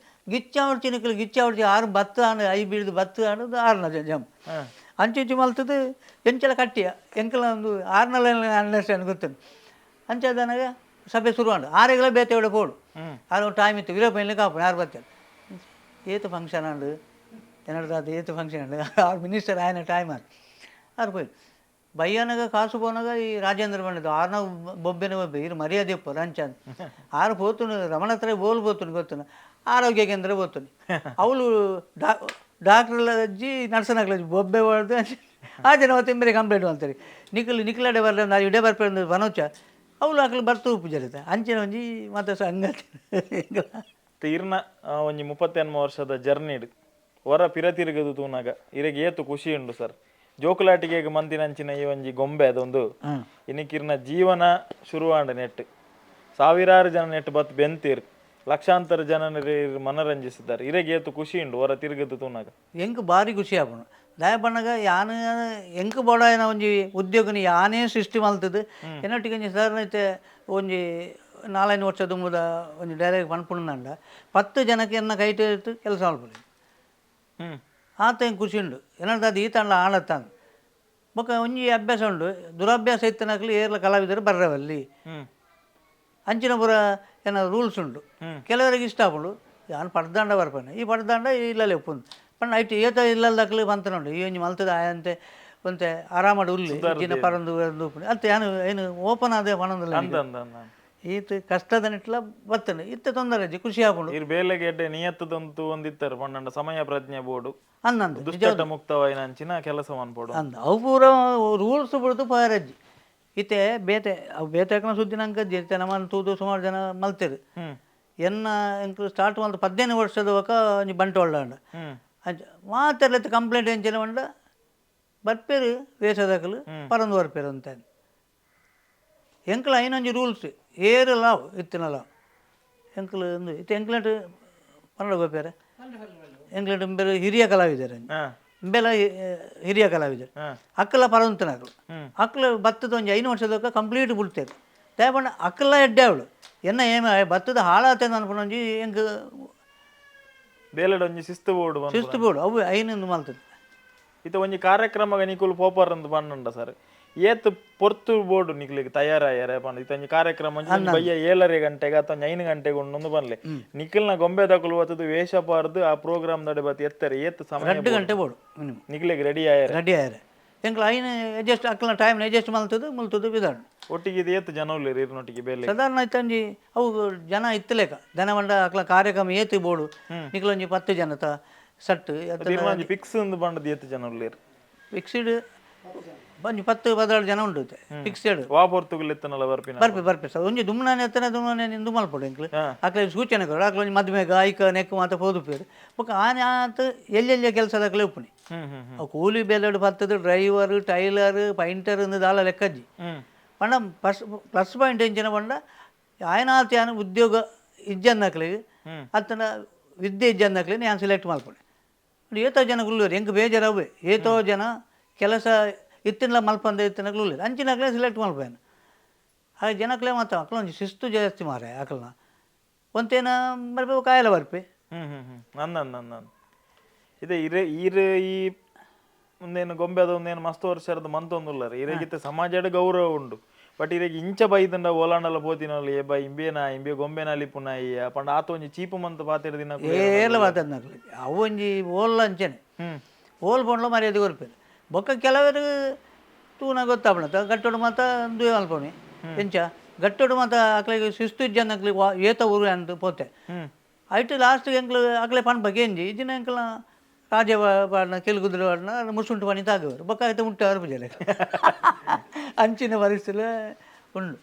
A: ಗಿಚ್ಚಾವಡ್ಚಿ ನಿಕ್ಕಲು ಗಿಚ್ಚಾವಡ್ಚಿ ಆರು ಬತ್ತು ಆನು I ಬೀಳ್ದು ಬತ್ತು ಆನು ಆರ್ನ ಜಮ್ ಅಂಚೆ ಮಲ್ತದ್ದು ಎಂಚಲ ಕಟ್ಟಿಯ ಎಂಕಲ ಒಂದು ಆರ್ನಲ್ಲ ಅಂಡರ್ಸ್ಟ್ಯಾಂಡ್ ಗೊತ್ತು ಅಂಚೆದನಾಗ ಸಭೆ ಶುರು ಆಂಡು ಆರೆಗಳ ಬೇತೆ ಪೋಡು ಆರು ಟೈಮ್ ಇತ್ತು ವೀರಪ್ಪ ಕಾಪು ಯಾರು ಬರ್ತಾರೆ ಏತು ಫಂಕ್ಷನ್ ಆಂಡು ಎನ್ನಡ ಅದು ಏತು ಫಂಕ್ಷನ್ ಆಂಡು ಆರು ಮಿನಿಸ್ಟರ್ ಆಯನ ಟೈಮ್ ಆರು ಆರು ಪೋಯಿ ಬಯ್ಯನಗ ಕಾಸು ಪೋನಾಗ ಈ ರಾಜೇಂದ್ರ ಬಂದಿದ್ದು ಆರ್ನ ಬೊಬ್ಬೆನ ಬೊಬ್ಬೆ ಇರು ಮರ್ಯಾದೆ ಇಪ್ಪ ರಂಚ ಆರು ಪೋತುನು ರಮಣತ್ರ ಬೋಲ್ ಪೋತುನು ಗೊತ್ತುನು ಆರೋಗ್ಯ ಕೇಂದ್ರ ಪೋತುನು ಅವಳು ಡಾಕ್ಟರ್ ಅಜ್ಜಿ ನರ್ಸನಾಗ್ಲಜ್ಜಿ ಬೊಬ್ಬೆ ಹೊಡೆದು ಆ ಜನ ಅವತ್ತು ಕಂಪ್ಲೇಂಟ್ ಅಂತಾರೆ ನಿಖಲ್ ನಿಖಲಾಡೆ ಬರಲ್ಲ ನಾನು ಇಡೇ ಬರ್ಪೆ ಬನೋಚ ಅವಳು ಅಕ್ಲು ಬರ್ತು ಉಪ್ಪು ಜರಿತ ಅಂಚಿನ ಒಂಜಿ ಮತ್ತೆ ಸಂಗತಿ.
B: ತೀರ್ನ ಒಂಜಿ 38 ವರ್ಷದ ಜರ್ನಿ ಹೊರ ಪಿರ ತಿರುಗದು ತೂನಾಗ ಇರೆಗೆ ಏತು ಖುಷಿ ಉಂಡು ಸರ್. ಜೋಕುಲಾಟಿಗೆ ಮಂದಿನಂಚಿನ ಈ ಒಂಜಿ ಗೊಂಬೆ ಅದೊಂದು ಇನ್ನಿಕಿರ್ನ ಜೀವನ ಶುರುವಾಂಡ ನೆಟ್ ಸಾವಿರಾರು ಜನ ನೆಟ್ ಬತ್ ಬೆಂತೀರ್ ಲಕ್ಷಾಂತರ ಜನ ಮನರಂಜಿಸಿದ್ದಾರೆ. ಇರೆಗೆ ಏತು ಖುಷಿ ಉಂಡು ಹೊರ ತಿರುಗದು ತೂನಾಗ.
A: ಎಂಕ್ ಭಾರಿ ಖುಷಿ ಆಪುಂಡು ದಾಯ ಪನ್ನಗ ಯಾನ್ ಎಂಕ್ ಬೋಡಾಯಿನ ಒಂಜಿ ಉದ್ಯೋಗನಿ ಯಾನೇ ಸೃಷ್ಟಿ ಮಲ್ತದು ಎನ್ನೊಟ್ಟಿಗೆ ಒಂಜಿ ಸರ್ ಇತ್ತೆ ಒಂಜಿ 4-5 ವರ್ಷ ದುಂಬುದ ಒಂಜಿ ಡೈರೆಕ್ಟ್ ಪನ್ಪುಂಡ 10 ಜನಕ್ಕೆ ಎನ್ನ ಕೈಟ್ ಕೆಲಸ ಮಲ್ಪುನಿ ಆತ ಎಂಕ್ ಖುಷಿ ಉಂಡು ಎನ್ನಡ ಅದು ಈತಂಡ ಆಳತ್ತಾಂದ್ ಬೊಕ್ಕ ಒಂಜಿ ಅಭ್ಯಾಸ ಉಂಡು ದುರಭ್ಯಾಸ ಇತ್ತನಕ್ಲು ಏರ್ಲ ಕಲಾವಿದರು ಬರ್ರವಲ್ಲಿ ಅಂಚಿನ ಪೂರ ಏನ ರೂಲ್ಸ್ ಉಂಡು ಕೆಲವರಿಗೆ ಇಷ್ಟ ಆಪುಂಡು ಯಾನ್ ಪಡ್ದಾಂಡ ಬರ್ಪನೆ ಈ ಪಡ್ದಾಂಡ ಇಲ್ಲಲೆ ಉಪ್ಪುಂಡು ಪಂಡ ಐಟ್ ಏತ ಇಲ್ಲಲ್ದಕ್ಲು ಬಂತನುಂಡು ಈ ಒಂಜಿ ಮಲ್ತದ ಆಯಂತೆ ಒಂತೆ ಆರಾಮಡ್ ಉಲ್ಲಿ ಜಿನ ಪರಂದು ಉಪ್ಪುಂಡು ಅತ್ತೆ ಯಾನು ಏನು ಓಪನ್ ಆದ ಪನೊಂದುಲ್ಲ
B: ಅಂದ ಅಂದ ಅಂದ
A: ಈತ ಕಷ್ಟದ ನಿಟ್ಲ ಬರ್ತನೆ ಇತ್ತೆ ತೊಂದರೆ ಇಜ್ಜಿ ಖುಷಿ ಆಪುಂಡು.
B: ಇರ್ ಬೇಲೆಗೆ ಎಡ್ಡೆ ನಿಯತ್ತದಂತು ಒಂದಿತ್ತಾರೆ ಪಂಡಂಡ ಸಮಯ ಪ್ರಜ್ಞೆ ಬೋಡು
A: ಅಂದಂದು
B: ದುಶ್ಚಟ ಮುಕ್ತವಾಯಿನ ಅಂಚಿನ ಕೆಲಸ ಮನ್ಪೋಡು
A: ಅಂದ ಅವು ಪೂರ ರೂಲ್ಸ್ ಬಿಡ್ದು ಪೋಯರಜ್ಜಿ ಇತ್ತೆ ಬೇತೆ ಅವು ಬೇತೆ ಹಾಕನ ಸುದ್ದಿ ನಂಗೆ ಇತ್ತೆ ನಮ್ಮನ್ನು ತೂದು ಸುಮಾರು ಜನ ಮಲ್ತೇರು ಎನ್ನ ಎಂಕ್ಲು ಸ್ಟಾರ್ಟ್ ಮಲ್ತು 15 ವರ್ಷದ ಒಕ ಒಂಜಿ ಬಂಟ್ವಾಳ ಅಂಡ ಅಂಚ ಮಾತೆರ್ಲ ಕಂಪ್ಲೇಂಟ್ ಎಂಚಿನ ಪಂಡ ಬರ್ಪೇರು ವೇಷದಕಲು ಪರಂದು ಬರ್ಪೇರು ಅಂತ. ಎಂಕಲ ಐನೊಂಜಿ ರೂಲ್ಸ್ ಏರು ಲಾವ್ ಇತ್ತಿನ ಲಾವ್ ಎಂಕಲು ಒಂದು ಇತ್ತೆ ಎಂಕ್ಲೆಟ್ ಪನ್ನಡ ಗೋಪೇರೆ ಎಂಕ್ಲೆಟ್ ಇಂಬೆರು ಹಿರಿಯ ಕಲಾವಿದರು, ಇಂಬೆಲ ಹಿರಿಯ ಕಲಾವಿದರು, ಅಕ್ಕಲ ಪರಂತನಕಲು ಅಕ್ಕಲ ಬತ್ತದ ಒಂಜಿ 5 ವರ್ಷದೊಕ್ಕ ಕಂಪ್ಲೀಟ್ ಬುಡ್ತೇವೆ. ದಯಪಂಡ ಅಕ್ಕಲ ಎಡ್ಡೆ ಅವಳು ಎನ್ನ ಏಮ ಬತ್ತದ ಹಾಳಾತೇನೆ ಅನ್ಪುನ ಒಂಜಿ ಎಂಕ್
B: ಬೇಲೆಡ್ ಒಂಜಿ ಶಿಸ್ತು ಬೋರ್ಡ್,
A: ಶಿಸ್ತು ಬೋರ್ಡ್ ಅವು ಐನೊಂದು ಮಲ್ತದೆ.
B: ಇತ್ತೆ ಒಂಜಿ ಕಾರ್ಯಕ್ರಮಗ ನಿಕುಲು ಪೋಪರ್ ಅಂದ್ ಪನ್ನಂಡ ಸರ್, ಏತ್ ಪೊರ್ತು ಬೋರ್ಡ್ ನಿಕ್ಲೆಗ್ ತಯಾರಾಯರೆ ಪಂಡ? ಇತ್ತೆ ಒಂಜಿ ಕಾರ್ಯಕ್ರಮ ಒಂಜಿ ಬಯ್ಯ 7:30 ಗಂಟೆಗೆ ಅಥವಾ 5 ಗಂಟೆಗೆ ಉಂಡು ಪನ್ಲೆ, ನಿಖಲ್ನ ಗೊಂಬೆ ದಕುಲು ಬತ್ತದು ವೇಷ ಪಾರ್ದು ಆ ಪ್ರೋಗ್ರಾಮ್ ದಡೆ ಬತ್ತಿ ಎತ್ತರೆ ಏತ್ ಸಮಯ?
A: 2 ಗಂಟೆ ಬೋರ್ಡ್ ಮಿನಿಮಮ್
B: ನಿಕ್ಲೆಗ್ ರೆಡಿ ಆಯರೆ.
A: ರೆಡಿ ಆಯರೆ ಎಂಕ್ಲ ಐನ ಅಡ್ಜಸ್ಟ್ ಅಕ್ಲ ಟೈಮ್ ಅಡ್ಜಸ್ಟ್ ಮಲ್ತದು ಮುಲ್ತದು ಬಿದಾಡು.
B: ಒಟ್ಟಿಗೆ ಇದು ಏತ್ ಜನ ಉಲ್ಲೆರ್ ಇರ್ನೊಟ್ಟಿಗೆ ಬೇಲೆ?
A: ಸಾಧಾರಣ ಇತ್ತಂಜಿ ಅವು ಜನ ಇತ್ತಲೇಕ ದನ ಬಂಡ ಅಕ್ಲ ಕಾರ್ಯಕ್ರಮ ಏತ್ ಬೋಡು ನಿಕ್ಲೊಂಜಿ 10 ಜನತ ಸಟ್
B: ಒಂಜಿ ಫಿಕ್ಸ್ ಅಂದ್ ಪಂಡದ್ ಏತ್ ಜನ ಉಲ್ಲೆರ್?
A: ಫಿಕ್ಸ್ಡ್ ಒಂಜಿ 10-16 ಜನ ಉಂಡು ಫಿಕ್ಸ್ಡ್.
B: ವಾ ಪೊರ್ತುಗಲ್ ಎತ್ತನಲ ಬರ್ಪಿನ?
A: ಬರ್ಪೆ ಬರ್ಪೆ ಸರ್. ಒಂಜಿ ದುಮ್ನಾನೆ ಎತ್ತನೆ ದುಮ್ನಾನೆ ಇಂದು ಮಲ್ಪೊಡು ಎಂಕ್ಲು. ಅಕ್ಲೆ ಸೂಚನೆ ಕೊಡು ಅಕ್ಲ ಒಂಜಿ ಮದುಮೆಗೆ ಐಕ ನೆಕ್ ಮಾತ ಪೋದುಪೇರು ಬೊಕ್ಕ ಆನೆ ಆತ ಎಲ್ಲೆಲ್ಲ ಕೆಲಸದಕ್ಲೆ ಉಪ್ಪುನಿ.
B: ಹ್ಮ್ ಹ್ಮ್
A: ಅವು ಕೂಲಿ ಬೇಲೆಡ್ ಬತ್ತದು driver tailor painter ಇಂದು ದಾಲ ಲೆಕ್ಕಜ್ಜಿ. ಪಂಡ ಪ್ಲಸ್ ಪಾಯಿಂಟ್ ಎಂಚಿನ ಪಂಡ ಆಯನಾತ್ ಯಾನ್ ಉದ್ಯೋಗ ಇಜ್ಜನ್ನಕ್ಲೆಗ್ ಅತ್ತಂಡ ವಿದ್ಯೆ ಇಜ್ಜನ್ನಕ್ಲೆಗ್ ಯಾನ್ ಸೆಲೆಕ್ಟ್ ಮಲ್ಪುನೆ. ಏತೋ ಜನ ಉಳ್ಳೇರು ಎಂಕ್ ಬೇಜಾರವ್ವೆ, ಏತೋ ಜನ ಕೆಲಸ ಇತ್ತಿನ ಮಲ್ಪಂದೆ ಇತ್ತಿನಕ್ಲು ಉಳ್ಳೇರು, ಅಂಚಿನಕ್ಲೆ ಸೆಲೆಕ್ಟ್ ಮಲ್ಪೇನು. ಹಾಗೆ ಜನಕ್ಲೆ ಮಾತ್ರ ಅಕ್ಲ ಒಂಜಿ ಶಿಸ್ತು ಜಾಸ್ತಿ ಮಾರೆ, ಅಕ್ಲನ ಒಂತೇನ ಬರ್ಪೆ ಕಾಯಲ ಬರ್ಪೆ.
B: ಹ್ಮ್ ಹ್ಮ್ ಹ್ಮ್ ಅಂದ ಅಂದ ಅಂದ ಇದೆ ಇರೆ ಈರ್ ಈ ಒಂದೇನು ಗೊಂಬೆದ ಒಂದೇನು ಮಸ್ತ್ ವರ್ಷದ ಮಂತೊಂದುಲ್ಲರ್ ಇರೆಗಿತ್ತ ಸಮಾಜಡ್ ಗೌರವ ಉಂಡು. ಬಟ್ ಇರೆಗ್ ಇಂಚ ಬೈದಂಡ ಓಲಾಂಡಲ ಪೋತಿನಲ್ಲ ಏ ಬೈ ಇಂಬೇನಾ ಇಂಬೆ ಗೊಂಬೆನ ಲಿಪುನ ಅಯ್ಯ ಪಂಡ ಆತ ಒಂಜಿ ಚೀಪು ಮಂತ್ ಪಾತೆರ ದಿನ.
A: ಏಲ ಮಾತಾಡ್ನಕ್ಲೆ ಅವು ಒಂಜಿ ಓಲ್ಲ ಅಂಚನೆ ಓಲ್ ಪಂಡ್ಲ ಮರ್ಯಾದೆ ಕೊರ್ಪೇರು. ಬೊಕ್ಕ ಕೆಲವರು ತೂನ ಗೊತ್ತಾಪುಂಡು ಗಟ್ಟೋಡು ಮಾತ ದುಯೆ ಮಲ್ಪುನಿ ಎಂಚ ಗಟ್ಟೋಡು ಮಾತ ಅಕ್ಲೆಗ್ ಶಿಸ್ತು ಇಜ್ಜಂದಕ್ಲೆಗ್ ಏತ ಊರು ಅಂದ್ ಪೋತೆ. ಐಟ್ ಲಾಸ್ಟ್ ಎಂಕ್ಲು ಅಕ್ಲೆ ಪನ್ಪ ಕೇಂಜಿ ಇಜ್ಜಿನ ಎಂಕ್ಲ ರಾಜ ಪಾಡ್ನ ಕೆಲು ಕುದುರೆ ಪಾಡ್ನ ಮುಸುಂಟು ಪನಿ ತಾಗುವರು ಬೊಕ್ಕ ಐತೆ ಮುಟ್ಟೆ ಪೂಜೆ ಅಂಚಿನ ಪರಿಸ್ಥಿತಿ ಉಂಡು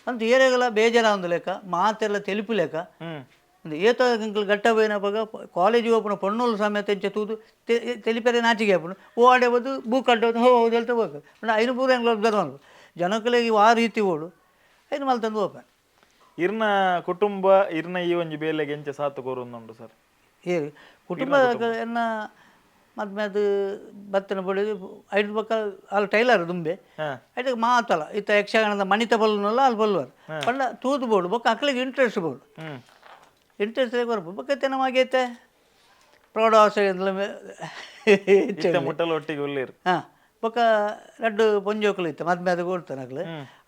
A: ಅಂತ ಏರೆಗಲ ಬೇಜಾರ ಲೆಕ್ಕ ಮಾತೆಲ್ಲ ತೆಲಿಪು ಲೆಕ್ಕ. ಏತೋ ಎಂಕ್ಲು ಗಟ್ಟ ಪೋಯಿನಪಗ ಕಾಲೇಜಿಗೆ ಹೋಪುನ ಪೊಣ್ಣುಲು ಸಮೇತ ಇಂಚ ತೂದು ತೆಲಿಪೆರೆ ನಾಚಿಗೆ ಆಪುಂಡು. ಓ ಆಡೆ ಬೋದು ಬೂಕ್ ಅಡ್ಡ ಹೋ ಹೌದು ಹೇಳ್ತಾ ಹೋಗ್ಬೇಕು. ಪಂಡ ಐನು ಪೂರ ಎಂಕ್ಲು ಅಬ್ಸರ್ವ್ ಮಲ್ಪು ಜನಕುಲೆಗ್ ಆ ರೀತಿ ಓಡು ಐನು ಮಲ್ತಂದು ಹೋಪ.
B: ಇರ್ನ ಕುಟುಂಬ ಇರ್ನ ಈ ಒಂಜಿ ಬೇಲೆಗೆ ಎಂಚ ಸಾತು ಕೊರೊಂದುಂಡು ಸರ್?
A: ಏರು ಕುಟುಂಬ ಎನ್ನ ಮದ್ಮೆ ಅದು ಬತ್ತನ ಬೊಡಿ ಐದು ಬೊಕ್ಕ ಅಲ್ಲಿ ಟೈಲರ್ ದುಂಬೆ ಐಟಕ್ ಮಾತಲ್ಲ ಇತ್ತ ಯಕ್ಷಗಾನದ ಮಣಿತ ಬಲ್ಲುನಲ್ಲ ಅಲ್ಲಿ ಬಲ್ಲುವರು ಪಂಡ ತೂದು ಬೋಡು ಬೊಕ್ಕ ಅಕ್ಲೆಗ್ ಇಂಟ್ರೆಸ್ಟ್ ಬೋಡು. ಇಂಟ್ರೆಸ್ಟ್ ಬರ್ಪು ಬೊಕ್ಕ ಇತ್ತೆ ನಮಗೆ ಪ್ರೌಢಾವಸ್ಥೆ
B: ಇತ್ತೆ ಮುಟ್ಟಲ ಒಟ್ಟಿಗೆ ಉಲ್ಲೇರು.
A: ಹಾಂ, ಬೊಕ್ಕ ರಡ್ಡು ಪೊಂಜೋಕುಲು ಇತ್ತು ಮದ್ಮೆ ಅದು ಕೊಡ್ತಾನೆ ಅಕ್ಲು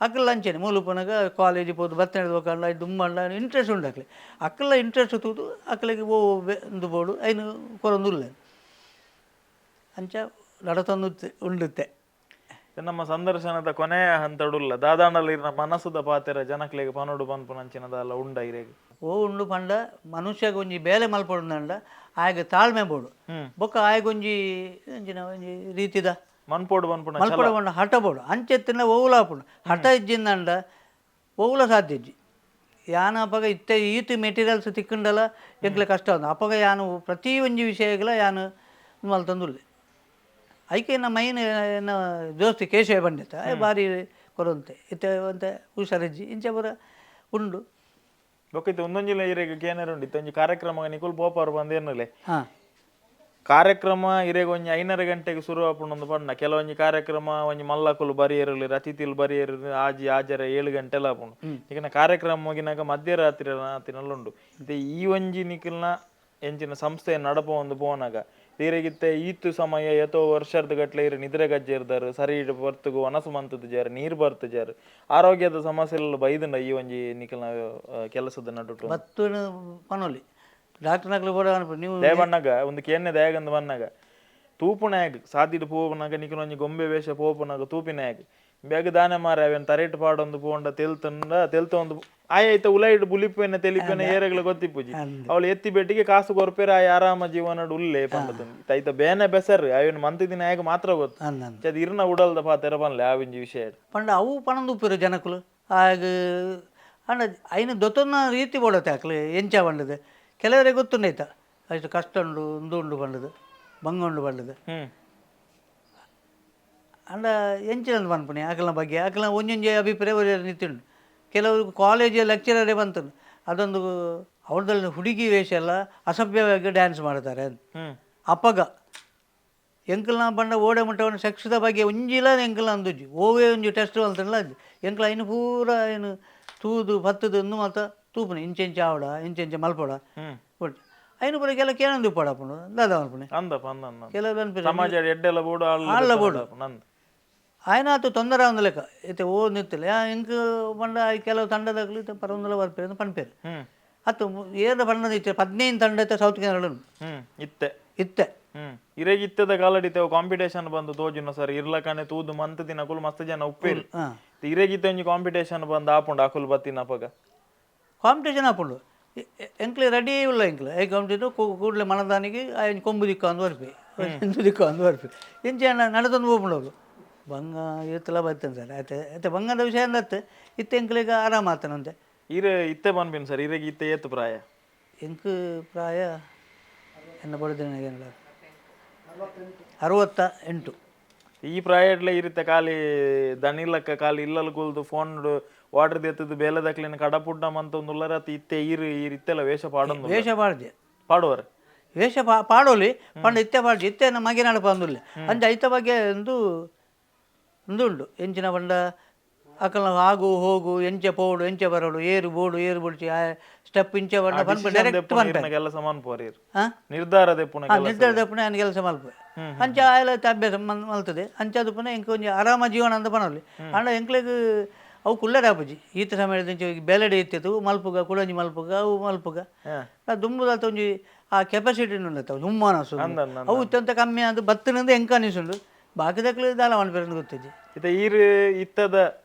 A: ಅಕ್ಲ ಅಂಚೆನೆ ಮೂಲು ಪೋನಾಗ ಕಾಲೇಜ್ ಪೋದು ಬತ್ತನೆ ಬೊಕ್ಕ ದುಮ್ಮಂಡ ಇಂಟ್ರೆಸ್ಟ್ ಉಂಡು ಅಕ್ಲೆ ಅಕ್ಲ ಇಂಟ್ರೆಸ್ಟ್ ತೂದು ಅಕ್ಲೆಗ್ ಓ ಇಂದು ಬೋಡು ಐನು ಕೊರೊಂದು ಉಲ್ಲೆ ಅಂಚ ನಡತೊಂದು ಉಂಡುತ್ತೆ.
B: ನಮ್ಮ ಸಂದರ್ಶನದ ಕೊನೆಯ ಹಂತಡುಲ್ಲ ದಾದಾಂಡಲ ಇರ್ನ ಮನಸ್ಸುದ ಪಾತೆರ ಜನಕ್ಲೆಗ್ ಪನೊಡು ಪನ್ಪುನಂಚಿನದಲ್ಲ ಉಂಡ ಇರೆಗ್?
A: ಓ ಉಂಡು ಪಂಡ ಮನುಷ್ಯಗ್ ಒಂಜಿ ಬೇಲೆ ಮಲ್ಪೊಡುಂದಂಡ ಆಯಗ್ ತಾಳ್ಮೆ ಬೋಡು ಬೊಕ್ಕ ಆಯಗ್ ಒಂಜಿ ಅಂಚಿನ ಒಂಜಿ ರೀತಿದ
B: ಮನ್ಪೋಡು ಪನ್ಪುನ
A: ಮಲ್ಪೊಡು ಪಂಡ ಹಠ ಬೋಡು. ಅಂಚೆತ್ತಿನ ಒವ್ಲ ಆಪುಂಡು, ಹಠ ಇಜ್ಜಿಂದಂಡ ಒವ್ಲ ಸಾಧ್ಯ ಇಜ್ಜಿ. ಯಾನ್ ಅಪಗ ಇತ್ತೆ ಈತ್ ಮೆಟೀರಿಯಲ್ಸ್ ತಿಕ್ಕುಂಡಲ ಎಂಕ್ಲೆ ಕಷ್ಟ ಉಂಡು. ಅಪಗ ಯಾನ್ ಪ್ರತಿ ಒಂಜಿ ವಿಷಯಗಳ ಯಾನ್ ಮಲ್ತೊಂದುಲ್ಲೆ. ಐಕೆ ಎನ್ನ ಮೈನ್ ಎನ್ನ ದೋಸ್ತಿ ಕೇಶವ ಪಂಡಿತ ಆಯೆ ಬಾರಿ ಕೊರೊಂತೆ ಇತ್ತೆ ಒಂತೆ ಹುಷಾರಿಜ್ಜಿ ಇಂಚ ಪೂರ ಉಂಡು.
B: ಬೊಕ್ಕ ಇತ್ತೆ ಒಂದೊಂಜಿಲ ಇರೆಗ್ ಕೇನರೆ ಉಂಡು. ಇತ್ತೆ ಒಂಜಿ ಕಾರ್ಯಕ್ರಮ ನಿಕುಲು ಪೋಪಾರು ಪಂದ್ ಎನ್ನುಲೆ. ಕಾರ್ಯಕ್ರಮ ಇರೆಗ್ ಒಂಜಿ 5:30 ಗಂಟೆಗೆ ಶುರು ಆಪುಂಡು ಪಂಡ ಕೆಲವೊಂಜಿ ಕಾರ್ಯಕ್ರಮ ಒಂಜಿ ಮಲ್ಲಕುಲು ಬರಿಯೆರುಲಿ ರತಿಥಿಲು ಬರಿಯೆರು ಆಜಿ ಆಜರೆ 7 ಗಂಟೆಲ ಆಪುಂಡು. ಈಗಿನ ಕಾರ್ಯಕ್ರಮ ಮುಗಿನಾಗ ಮಧ್ಯರಾತ್ರಿ ಉಂಡು. ಇತ್ತೆ ಈ ಒಂಜಿ ನಿಕಲ್ನ ಎಂಚಿನ ಸಂಸ್ಥೆ ನಡಪೊಂದು ಪೋನಾಗ ಇರೆಗಿತ್ತೆ ಈತು ಸಮಯ ಏತೋ ವರ್ಷದ ಗಟ್ಲೆ ಇರು ನಿದ್ರೆ ಗಜ್ಜೆ ಇರ್ದಾರು, ಸರಿ ಬರ್ತುಗು ವನಸು ಮಂತದ ನೀರು ಬರ್ತುಜಾರು, ಆರೋಗ್ಯದ ಸಮಸ್ಯೆ ಬೈದುಂಡ ಈ ಒಂಜಿ ನಿಕಲ್ನ ಕೆಲಸದ ನಡುಟು?
A: ಬತ್ತುನು ಪನೊಲಿ ಡಾಕ್ಟರ್ನಕ್ಲು ಬೋಡ ನೀವು
B: ದಯಬಣ್ಣಗ ಒಂದು ಕೇನ್ನೆ ದಯಗಂದು ಬನ್ನಾಗ ತೂಪುನಾಯಗ್ ಸಾದಿಡ್ ಪೋಪುನಾಗ ನಿಕುಲು ಒಂಜಿ ಗೊಂಬೆ ವೇಷ ಪೋಪುನಾಗ ತೂಪಿನಾಯಗ್ ಬ್ಯಾಗ್ ದಾನೆ ಮಾರ ಅವೇನ್ ತರೇಟ್ ಪಾಡೊಂದು ಪೋಂಡ ತೆಲ್ತುಂಡ ತೆಲ್ತೊಂದು ಆಯ ಐತ ಉಲೈಡ್ ಬುಲಿಪೆನ ತೆಲಿಪೆನ ಏರೆಗ್ಲ ಗೊತ್ತಿಪ್ಪುಜಿ. ಅವಳು ಎತ್ತಿ ಬೆಟ್ಟಿಗೆ ಕಾಸು ಕೊರ್ಪೇರ ಆಯ ಆರಾಮ ಜೀವನಡ್ ಉಲ್ಲೆ ಪಂಡತಂದು ಐತ ಬೇನೆ ಬೆಸರ್ ಅವೇನ್ ಮಂತ್ ದಿನ ಆಯಗ್ ಮಾತ್ರ ಗೊತ್ತು.
A: ಅಂದ್
B: ಅದು ಇರ್ನ ಉಡಲ್ದ ಪಾತೆರ ಪನ್ಲೆ ಆ ಒಂಜಿ ವಿಷಯ.
A: ಪಂಡ ಅವು ಪನೊಂದು ಉಪ್ಪುರು ಜನಕುಲು ಆಗ ಅಂಡ ಐನ ದೊತ್ತೊನ್ನ ರೀತಿ ಬೋಡತ್ತೆ ಅಕ್ಲು ಎಂಚ ಪಂಡದು ಕೆಲವರಿಗೆ ಗೊತ್ತುಂಡು ಐತ ಅಷ್ಟು ಕಷ್ಟ ಉಂಡು ಉಂದು ಉಂಡು ಪಂಡದು ಬಂಗ ಉಂಡು ಪಂಡದು. ಅಂಡ ಎಂಚಿನ ಪನ್ಪುನಿ ಅಕಲ್ನ ಬಗ್ಗೆ ಅಕಲ್ನ ಒಂಜೊಂಜಿ ಅಭಿಪ್ರಾಯ ಒರಿ ನಿಂತಿಂಡು. ಕೆಲವರು ಕಾಲೇಜ್ ಲೆಕ್ಚರರೇ ಬಂತು ಅದೊಂದು ಅವ್ರದಲ್ಲಿ ಹುಡುಗಿ ವೇಷ ಎಲ್ಲ ಅಸಭ್ಯವಾಗಿ ಡ್ಯಾನ್ಸ್ ಮಾಡ್ತಾರೆ ಅಂತ. ಅಪ್ಪಗ ಎಂಕಲ್ನ ಬಂಡ ಓಡೆ ಮುಟ್ಟವನ ಸೆಕ್ಸ್ದ ಬಗ್ಗೆ ಒಂಜಿಲ ಎಂಕಲ್ನ ಅಂದುಜ್ಜಿ ಓವೇ ಒಂಜಿ ಟೆಸ್ಟ್ ಅಂತಲ್ಲ ಎಂಕಲ ಇನ್ನು ಪೂರ ಏನು ತೂದು ಪತ್ತದು ಒಂದು ಮಾತ ತೂಪುನಿ ಇಂಚೆಂಚ ಆವಡ ಇಂಚೆಂಚ ಮಲ್ಪಡ ಬಟ್ ಐನು ಪೂರ ಕೆಲ ಕೇನಂದು ಪಡಪುಂಡು ದಾದ ಮಲ್ಪುನಿ
B: ಅಂದಪ್ಪ ಅಂದ ಅಂದ
A: ಕೆಲವು ಅನ್ಪಿರ
B: ಸಮಾಜ ಎಡ್ಡೆಲ್ಲ ಬೋಡು
A: ಆಳ್ಲ ಬೋಡು.
B: ನಂದು
A: ಆಯ್ನ ಆತು ತೊಂದರೆ ಆವಂದು ಲೆಕ್ಕ ಇತ್ತೆ ಓ ನಿತ್ತಲೆ ಇಂಕ್ ಪಂಡ ಕೆಲವು ತಂಡದಾಗಲಿ ಇತ್ತೆ ಪರವೊಂದುಲ ಬರ್ಪೇರು ಅಂತ ಪನ್ಪೇರು. ಅತ್ತು ಏರ್ದ ಪಂಡದ ಇತ್ತೆ 15 ತಂಡ ಇತ್ತೆ ಸೌತ್ ಕೆನಡ ಉಂಡು.
B: ಇತ್ತೆ
A: ಇತ್ತೆ
B: ಇರೆಗ್ ಇತ್ತದ ಕಾಲಡಿತ್ತೆ ಕಾಂಪಿಟೇಷನ್ ಬಂದು ತೋಜುನ ಸರ್ ಇರ್ಲಕನೆ ತೂದು ಮಂತ್ ದಿನ ಅಕುಲು ಮಸ್ತ್ ಜನ ಉಪ್ಪೇರು. ಇರೆಗಿತ್ತ ಒಂಜಿ ಕಾಂಪಿಟೇಷನ್ ಬಂದು ಆಪುಂಡು ಅಕುಲು ಬತ್ತಿನ ಅಪಗ
A: ಕಾಂಪಿಟೇಷನ್ ಆಪುಂಡು ಎಂಕ್ಲೆ ರೆಡಿ ಉಲ್ಲ ಎಂಕ್ಲೆ I competition ಕೂಡಲೇ ಮನದಾನಿಗೆ ಆಯ್ನ ಕೊಂಬು ದಿಕ್ಕ ಅಂದು ಬರ್ಪೆ ಎಂದು ದಿಕ್ಕ ಅಂದು ಬರ್ಪೆ ಇಂಚೆ ನಡೆದೊಂದು ಹೋಗ್ಬಿಡು ಅವರು ಬಂಗ ಇತ್ತಲ ಬರ್ತೇನೆ ಸರ್ ಆಯ್ತು ಆಯ್ತು ಬಂಗದ ವಿಷಯ ಅಂದತ್ತು ಇತ್ತೆ ಎಂಕ್ಲೆಗ್ ಆರಾಮ ಆತನಂತೆ.
B: ಇರೆ ಇತ್ತೆ ಪನ್ಪಿನ ಸರ್ ಇರೆಗ್ ಇತ್ತೆ ಏತ್ ಪ್ರಾಯ?
A: ಎಂಕ್ ಪ್ರಾಯ ಎನ್ನ ಬಡದಿನ ಏನಿಲ್ಲ 68.
B: ಈ ಪ್ರಾಯಡ್ಲೆ ಇರುತ್ತೆ ಖಾಲಿ ದನಿಲಕ್ಕ ಖಾಲಿ ಇಲ್ಲಲ್ ಕುಲ್ದು ಫೋನ್ ವಾಟರ್ ದೇತದ ಬೇಲೆದಕ್ಲಿನ ಕಡಪುಡ್ಡ ಮಂತ ಒಂದು ಉಲ್ಲರತ್ ಇತ್ತೆ ಈರು ಈರು ಇತ್ತೆಲ್ಲ ವೇಷ ಪಾಡೊಂದು
A: ವೇಷ ಪಾಡ್ದೆ
B: ಪಾಡುವರ್
A: ವೇಷ ಪಾಡೋಲಿ ಪಂಡ ಇತ್ತೆ ಪಾಡ್ಜಿ ಇತ್ತೆ ನಮ್ಮ ಮಗೆ ನಡಪ ಅಂದುಲ್ಲೆ ಅಂಚ ಐತ ಬಗ್ಗೆ ಒಂದು ಒಂದು ಉಂಡು ಎಂಚಿನ ಪಂಡ ಅಕಲ್ನ ಆಗು ಹೋಗು ಎಂಚೆ ಪೋಡು ಎಂಚೆ ಬರೋಡು ಏರು ಬೋಡು ಏರು ಬುಡ್ಚಿ ಆ ಸ್ಟೆಪ್ ಇಂಚೆ ಪಂಡ ಪನ್ಪ ಡೈರೆಕ್ಟ್ ಪನ್ಪೆ
B: ಕೆಲಸ ಮನ್ಪುವರ್ ಈರ್
A: ಹಾ
B: ನಿರ್ಧಾರ ದೆಪ್ಪುನ
A: ಆ ನಿರ್ಧಾರ ದಪ್ಪುನ ఆయన ಕೆಲಸ ಮಲ್ಪೆ ಅಂಚ ಆಯಲ ಅಭ್ಯಾಸ ಮಲ್ತದೆ ಅಂಚ ಅದು ಪುನಃ ಎಂಕ್ ಒಂಜಿ ಆರಾಮ ಜೀವನ ಅಂತ ಪನೊಲಿ ಆಂಡ ಎಂಕ್ಲೆಗ್ ಅವು ಕುಲ್ಲರೆ ಆಪುಜಿ ಈತ ಸಮಯದ ಇಂಚ ಬೇಲೆಡೆ ಇತ್ತಿತ್ತು ಮಲ್ಪುಗ ಕುಡೊಂಜಿ ಮಲ್ಪುಗ ಅವು ಮಲ್ಪುಗ ದುಂಬುದಾತ ಒಂಜಿ ಆ ಕೆಪಾಸಿಟಿ ಉಂಡತ್ತ ಹುಮ್ಮನಸು
B: ಅಂದ್ ಅಂದ್
A: ಅವು ಇತ್ತಂತ ಕಮ್ಮಿ ಅದು ಬತ್ತಿನಂದು ಎಂಕ ಅನಿಸುಂಡು ಬಾಕಿದಕ್ಲು ದಾಲ ಮನ್ಪೆರಂದು ಗೊತ್ತಿಜ್ಜಿ.
B: ಇತ್ತೆ ಈರ್ ಇತ್ತದ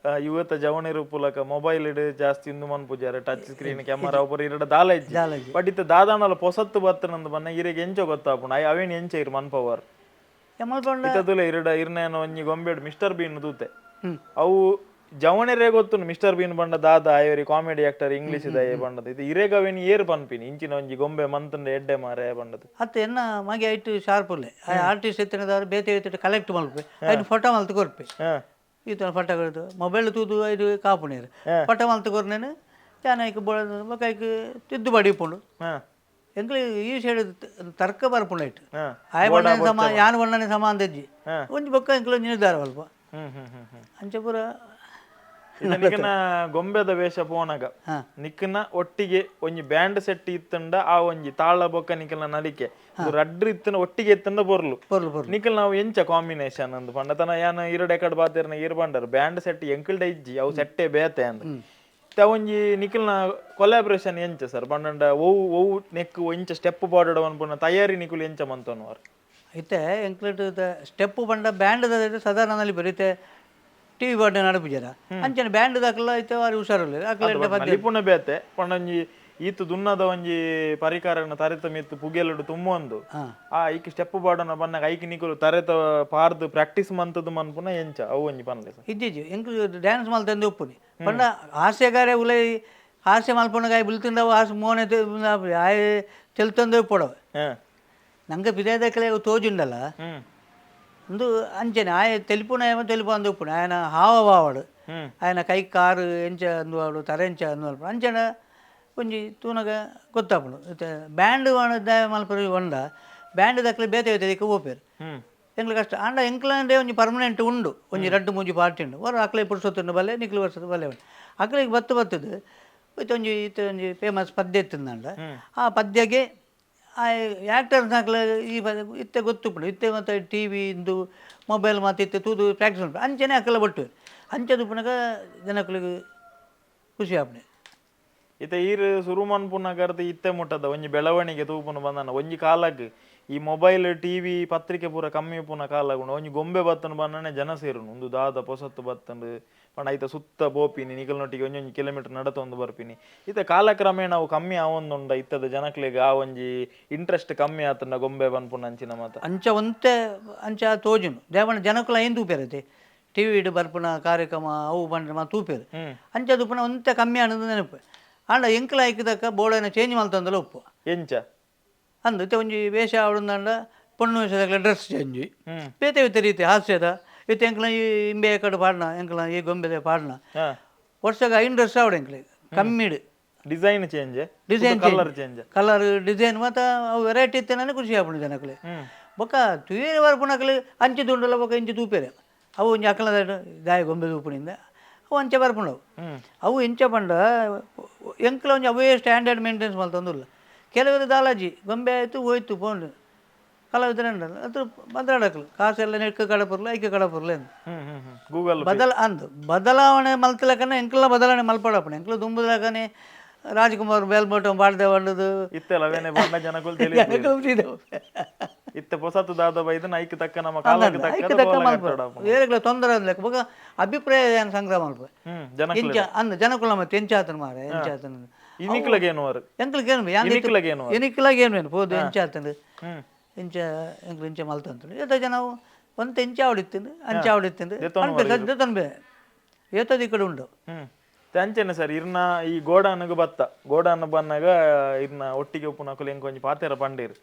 B: ಯುವತ ಜವನಿರು ಪುಲಕ ಮೊಬೈಲ್ ಇಡ್ ಜಾಸ್ತಿ ಇಂದು ಮನ್ಪುಜಾರ touch screen camera ಒಬ್ಬರು ಇರಡ ದಾಲ ಇಜ್ಜಿ
A: ದಾಲ ಇಜ್ಜಿ.
B: ಬಟ್ ಇತ್ತ ದಾದಾನಲ ಪೊಸತ್ತು ಬತ್ತನಂದು ಬನ್ನ ಇರೆಗ್ ಎಂಚ ಗೊತ್ತಾಪುಂಡು ಅವೇನ್ ಎಂಚ ಇರ್ ಮನ್ಪವರ್
A: ಮಲ್ಪಂಡ
B: ಇತ್ತದುಲ ಇರಡ ಇರ್ನೇನ ಒಂಜಿ ಗೊಂಬೆಡ್ ಮಿಸ್ಟರ್ ಬೀನ್ ತೂತೆ ಅವು ಜವಣರೇ ಗೊತ್ತುಂಡು ಮಿಸ್ಟರ್ ಬೀನ್ ಬಂಡ ದಾದ ಆಯರಿ comedy actor English ದಾಯ ಬಂಡದ ಇದು ಇರೇಗ ಅವೇನ್ ಏರ್ ಪನ್ಪಿನಿ ಇಂಚಿನ ಒಂಜಿ ಗೊಂಬೆ ಮಂತಂಡ ಎಡ್ಡೆ ಮಾರೆ ಬಂಡದು.
A: ಅತ್ತ ಎನ್ನ ಮಗೆ ಐಟ್ ಶಾರ್ಪ್ ಉಲ್ಲೆ ಆ ಆರ್ಟಿಸ್ಟ್ ಇತ್ತಿನದವರು ಬೇತೆ ಬೇತೆ ಕಲೆಕ್ಟ್ ಮಲ್ಪೆ ಐಟ್ ಫೋಟೋ ಮಲ್ತ್ ಕೊರ್ಪೆ ಈತನ ಫೋಟೋ ಕೊರ್ದು ಮೊಬೈಲ್ ತೂದು ಐದು ಕಾಪು ನೀರು ಫೋಟೋ ಮಲ್ತ್ ಕೊರ್ನೇನು ಯಾನ್ ಐಕ್ ಬೋಳ ಬೊಕ ಐಕ್ ತಿದ್ದು ಬಡಿ ಇಪ್ಪುಂಡು ಎಂಕ್ಲೆ ಈ ಸೈಡ್ ತರ್ಕ ಬರ್ಪುಂಡು ಐಟ್ ಆಯ ಬಣ್ಣನೆ ಸಮ ಯಾನ್ ಬಣ್ಣನೆ ಸಮ ಅಂದಜ್ಜಿ ಒಂಜಿ ಬೊಕ್ಕ ಎಂಕ್ಲೆ ಒಂಜಿ ನಿರ್ಧಾರ ಅಲ್ಪ
B: ಹ್ಮ್ ಹ್ಮ್ ಹ್ಮ್ ಹ್ಮ್
A: ಅಂಚ ಪೂರ
B: ಇತ್ತೆ ನಿಕ್ಕನ ಗೊಂಬೆದ ವೇಷ ಪೋನಗ ನಿಕ್ಕನ ಒಟ್ಟಿಗೆ ಒಂಜಿ ಬ್ಯಾಂಡ್ ಸೆಟ್ ಇತ್ತಂಡ ಆ ಒಂಜಿ ತಾಳ ಬೊಕ್ಕ ನಿಕ್ಕಲ್ನ ನಲಿಕೆ ರಡ್ರು ಇತ್ತನ ಒಟ್ಟಿಗೆ ಇತ್ತಂಡ ಪೊರ್ಲು
A: ಪೊರ್ಲು ಪೊರ್ಲು
B: ನಿಕ್ಕಲ್ ನಾವು ಎಂಚ ಕಾಂಬಿನೇಷನ್ ಅಂದ್ ಪಂಡ ತನ ಯಾನ ಇರಡ್ ಎಕಡ್ ಬಾತೇರ್ನ ಇರ್ ಬಂಡರ್ ಬ್ಯಾಂಡ್ ಸೆಟ್ ಎಂಕಲ್ಡ ಇಜ್ಜಿ ಅವು ಸೆಟ್ಟೆ ಬೇತೆ ಅಂದ್ ಇತ್ತೆ ಒಂಜಿ ನಿಕ್ಕಲ್ನ ಕೊಲಾಬ್ರೇಷನ್ ಎಂಚ ಸರ್ ಪಂಡಂಡ ಒವು ಒವು ನೆಕ್ ಎಂಚ ಸ್ಟೆಪ್ ಪಾಡಡ ಪನ್ಪುನ ತಯಾರಿ ನಿಕುಲು ಎಂಚ ಮಂತೊನುವರ್?
A: ಇತ್ತೆ ಎಂಕ್ಲೆಟ್ ಸ್ಟೆಪ್ ಪಂಡ ಬ್ಯಾಂಡ್ ಸಾಧಾರಣ ನಲಿಪೆರ್ ಇತ್ತೆ ಟಿವಿ ಪಾಡ್ಡೆ ನಡಪುಜರ ಅಂಚನೆ ಬ್ಯಾಂಡ್ ದಾಕಲ ಇತ್ತೆ ಬಾರಿ ಹುಷಾರುಲ್ಲೆರ್ ಅಕ್ಲೆಡ್ಡೆ ಪದ್ಯ
B: ನಲಿಪುನ ಬೇತೆ ಪಂಡೊಂಜಿ ಈತ್ ದುನ್ನದ ಒಂಜಿ ಪರಿಕಾರನ ತರೆತ ಮಿತ್ತು ಪುಗೆಲುಡು ತುಂಬೊಂದು ಆ ಐಕ್ ಸ್ಟೆಪ್ ಪಾಡೋನ ಬನ್ನಗ ಐಕ್ ನಿಕುಲು ತರೆತ ಪಾರ್ದು ಪ್ರಾಕ್ಟೀಸ್ ಮಂತದ್ದು ಮನ್ಪುನ ಎಂಚ ಅವು ಒಂಜಿ ಪನ್ಲೆ ಸರ್.
A: ಇಜ್ಜಿ ಎಂಕ್ಲು ಡ್ಯಾನ್ಸ್ ಮಲ್ತಂದು ಉಪ್ಪುನಿ ಪಂಡ ಹಾಸ್ಯಗಾರೆ ಉಲೈ ಹಾಸ್ಯ ಮಲ್ಪುನಗ ಆಯ್ ಬುಲ್ತಿಂದವು ಹಾಸ್ಯ ಮೋನೆ ಆಯ್ ತೆಲ್ತೊಂದು ಉಪ್ಪೊಡವು ನಂಗೆ ಪಿದಾಯ್ದಕ್ಲೆ ತೋಜುಂಡಲ್ಲ ಒಂದು ಅಂಚನೆ ಆಯ ತೆಲಿಪುನ ಏಮ ತೆಲಿಪು ಅಂದು ಉಪ್ಪುನಿ ಆಯನ ಹಾವಭಾವಡು ಆಯನ ಕೈ ಕಾರು ಎಂಚ ಅಂದು ತರೆ ಎಂಚ ಅಂದು ಮಲ್ಪುಂಡು ಅಂಚನೆ ಒಂಜಿ ತೂನಗ ಗೊತ್ತಾಪುಂಡು ಇತ್ತೆ ಬ್ಯಾಂಡ್ ಮಲ್ಪುನ ಒಂಡ ಬ್ಯಾಂಡ್ ದಕ್ಲೆ ಬೇತೆ ಬೇತೆ ದಿಕ್ಕು ಪೋಪೆರ್ ಎಂಕ್ಲೆ ಕಷ್ಟ ಆಂಡ ಎಂಕ್ಲಂಡೆ ಒಂಜಿ ಪರ್ಮನೆಂಟ್ ಉಂಡು ಒಂಜಿ ರಡ್ಡು ಮೂಜಿ ಪಾರ್ಟಿ ಉಂಡು ಒರ ಅಕ್ಲೆ ಪುರ್ಸೊತ್ತುಂಡು ಬಲ್ಲೆ ನಿಕ್ಲು ವರ್ಷದ ಬಲ್ಲೆ ಉಂಡು ಅಕ್ಲೆಗ್ ಬತ್ತು ಬತ್ತದು ಇತ್ತೆ ಒಂಜಿ ಇತ್ತೆ ಒಂಜಿ ಫೇಮಸ್ ಪದ್ಯ ಇತ್ತಿಂದಂಡ ಆ ಪದ್ಯಗೆ ಆ ಆ್ಯಕ್ಟರ್ಸ್ ಅಕ್ಲೆ ಈ ಇತ್ತೆ ಗೊತ್ತುಪ್ಪುಂಡು ಇತ್ತೆ ಮತ್ತು ಟಿ ವಿ ಇಂದು ಮೊಬೈಲ್ ಮತ್ತು ಇತ್ತೆ ತೂದು ಪ್ರಾಕ್ಟೀಸ್ ಮಲ್ಪು ಅಂಚನೆ ಅಕ್ಲೆ ಬಟ್ಟು ಅಂಚೆ ತುಪ್ಪುನಗ ಜನಕ್ಲೆಗ್ ಖುಷಿ ಆಪುಂಡು.
B: ಇತ್ತೆ ಈರ್ ಸುರು ಮನ್ಪುನಗರ್ದ್ ಇತ್ತೆ ಮುಟ್ಟದ ಒಂಜಿ ಬೆಳವಣಿಗೆ ತೂಪುನ ಬಂದನ ಒಂಜಿ ಕಾಲಗ್ ಈ ಮೊಬೈಲ್ ಟಿವಿ ಪತ್ರಿಕೆ ಪೂರ ಕಮ್ಮಿ ಉಪ್ಪುನ ಕಾಲಗುಂಡು ಒಂಜಿ ಗೊಂಬೆ ಬತ್ತನ ಬನ್ನನೆ ಜನ ಸೇರುನು ಒಂದು ದಾದ ಪೊಸತ್ತು ಬತ್ತಂಡು ಪಂಡ ಐತ ಸುತ್ತ ಬೋಪಿನಿ ನಿಕಲ್ನೊಟ್ಟಿಗೆ ಒಂಜೊಂಜಿ ಕಿಲೋಮೀಟರ್ ನಡತೊಂದು ಬರ್ಪಿನಿ ಇತ್ತೆ ಕಾಲಕ್ರಮೇಣ ಅವು ಕಮ್ಮಿ ಆವೊಂದುಂಡ ಇತ್ತದ ಜನಕ್ಲೆಗ್ ಆ ಒಂಜಿ ಇಂಟ್ರೆಸ್ಟ್ ಕಮ್ಮಿ ಆತಂಡ ಗೊಂಬೆ ಪನ್ಪುನ ಅಂಚಿನ ಮಾತ
A: ಅಂಚ ಒಂತೆ ಅಂಚ ತೋಜುನು ದೇವಣ ಜನಕುಲ ಐನ್ ತೂಪೆರತೆ ಟಿ ವಿಡ್ ಬರ್ಪುನ ಕಾರ್ಯಕ್ರಮ ಅವು ಬಂದ್ರೆ ಮಾ ತೂಪೆರು ಅಂಚ ತೂಪುನ ಒಂತೆ ಕಮ್ಮಿ ಆನಂದ ನೆನಪು ಆಂಡ ಎಂಕಲ ಐಕಿದಕ್ಕ ಬೋಡೈನ ಚೇಂಜ್ ಮಲ್ತಂದಲ ಉಪ್ಪು
B: ಎಂಚ
A: ಅಂದು ಇತ್ತೆ ಒಂಜಿ ವೇಷ ಆವಡುಂದಂಡ ಪೊಣ್ಣು ವೇಷದಾಗಲ ಡ್ರೆಸ್ ಚೇಂಜ್ ಬೇತೆ ಬೇತೆ ರೀತಿ ಹಾಸ್ಯದ ಇತ್ತೆ ಎಂಕ್ಲ ಈ ಇಂಬೆ ಕಡೆ ಪಾಡ್ನ ಎಂಕ್ಲ ಈ ಗೊಂಬೆದೆ ಪಾಡ್ನ ವರ್ಷಗ 5 dress ಆವಡೆ ಎಂಕ್ಲೆ ಕಮ್ಮಿಡು
B: design change
A: design
B: colour change
A: colour design ಮಾತ ಅವು ವೆರೈಟಿ ಇತ್ತೇನೆ ಖುಷಿ ಆಪುಂಡು ಜನಕ್ಲೆ ಬೊಕ್ಕ ತೂಯರೆ ಬರ್ಪುನಕ್ಲೆ ಅಂಚೆ ದುಂಡುಲ ಬೊಕ್ಕ ಇಂಚೆ ತೂಪೆರೆ ಅವು ಒಂಜಿ ಅಕಲ ದಾಯ ಗೊಂಬೆ ತೂಪುನಿಂದ ಅವು ಅಂಚೆ ಬರ್ಪುಂಡವು ಅವು ಇಂಚ ಪಂಡ ಎಂಕ್ಲ ಒಂಜಿ ಅವೇ ಸ್ಟ್ಯಾಂಡರ್ಡ್ ಮೇಂಟೆನೆನ್ಸ್ ಮಲ್ತೊಂದುಲ್ಲ ಕೆಲವರು ದಾಲಾಜಿ ಗೊಂಬೆ ಆಯಿತು ಹೋಯ್ತು ಪೋಂಡು ಕಲಾವಿದರಂಡಲ್ಲ ಅದು ಬಂದ್ರಾಡಕ್ಲು ಕಾಸೆಲ್ಲ ನೆಕ್ಕ ಕಡಪುರ್ಲ ಐಕೆ ಕಡಪುರ್ಲ ಎಂದು
B: ಗೂಗಲ್
A: ಅಂದು ಬದಲಾವಣೆ ಮಲ್ತಲಕನೆ ಎಂಕ್ಲ ಬದಲಾವಣೆ ಮಲ್ಪಡಪ್ಪಣೆ ಎಂಕ್ಲ ದುಂಬುದಲಕನೆ ರಾಜ್ಕುಮಾರ್ ಬೇಲ್ಮೋಟ ಪಾಡ್ದೆ ಬಂಡದು
B: ಇತ್ತೆಲ್ಲ ಅವೇನೆ ಬಣ್ಣ ಜನಕುಲು ತೆಲಿ ಇತ್ತೆ ಪೊಸತು ದಾದ ಬೈದು ಐಕ್ ತಕ್ಕ ನಮ್ಮ ಕಾಲಕ್ಕೆ
A: ಐಕೆ
B: ತಕ್ಕ
A: ತಕ್ಕ ಮಲ್ಪ ಬೇರೆಗಳ ತೊಂದರೆ ಅಂದ್ಲೆಕ್ಕ ಬೊಕ ಅಭಿಪ್ರಾಯ ಏನು ಸಂಗ್ರಹ ಮಲ್ಪ
B: ಜನ
A: ಎಂಚ ಅಂದ ಜನಕುಲ ಮತ್ತೆ ಎಂಚ ಆತನ ಮಾರೆ ಎಂಚ ಆತನ
B: ಇನಿಕ್ಲಗ ಏನು
A: ಎಂಕ್ಲಕ್ಕೆ ಏನು
B: ಇನಿಕ್ಲಗ ಏನು
A: ಎನಿಕ್ಲಾಗ ಏನು ಏನು ಪೋದು ಎಂಚ ಆತಂದು ಇಂಚ ಎಂಕ್ಲು ಇಂಚ ಮಲ್ತಂತಂದು ಏತ ಜನ ಒಂತ ಇಂಚ ಆವಡಿತ್ತಿಂದು ಅಂಚ ಆವಡಿತ್ತಿಂದು ಸದ್ಯ ತನ್ಬೆ ಏತದ ಈ ಕಡೆ ಉಂಡು
B: ಅಂಚೆನೆ ಸರ್ ಇರ್ನ ಈ ಗೋಡಾನಗ ಬತ್ತ ಗೋಡಾನ ಬನ್ನಾಗ ಇರ್ನ ಒಟ್ಟಿಗೆ ಉಪ್ಪುನಕುಲು ಎಂಕ್ ಒಂಜಿ ಪಾತೆರ ಪಂಡೇರು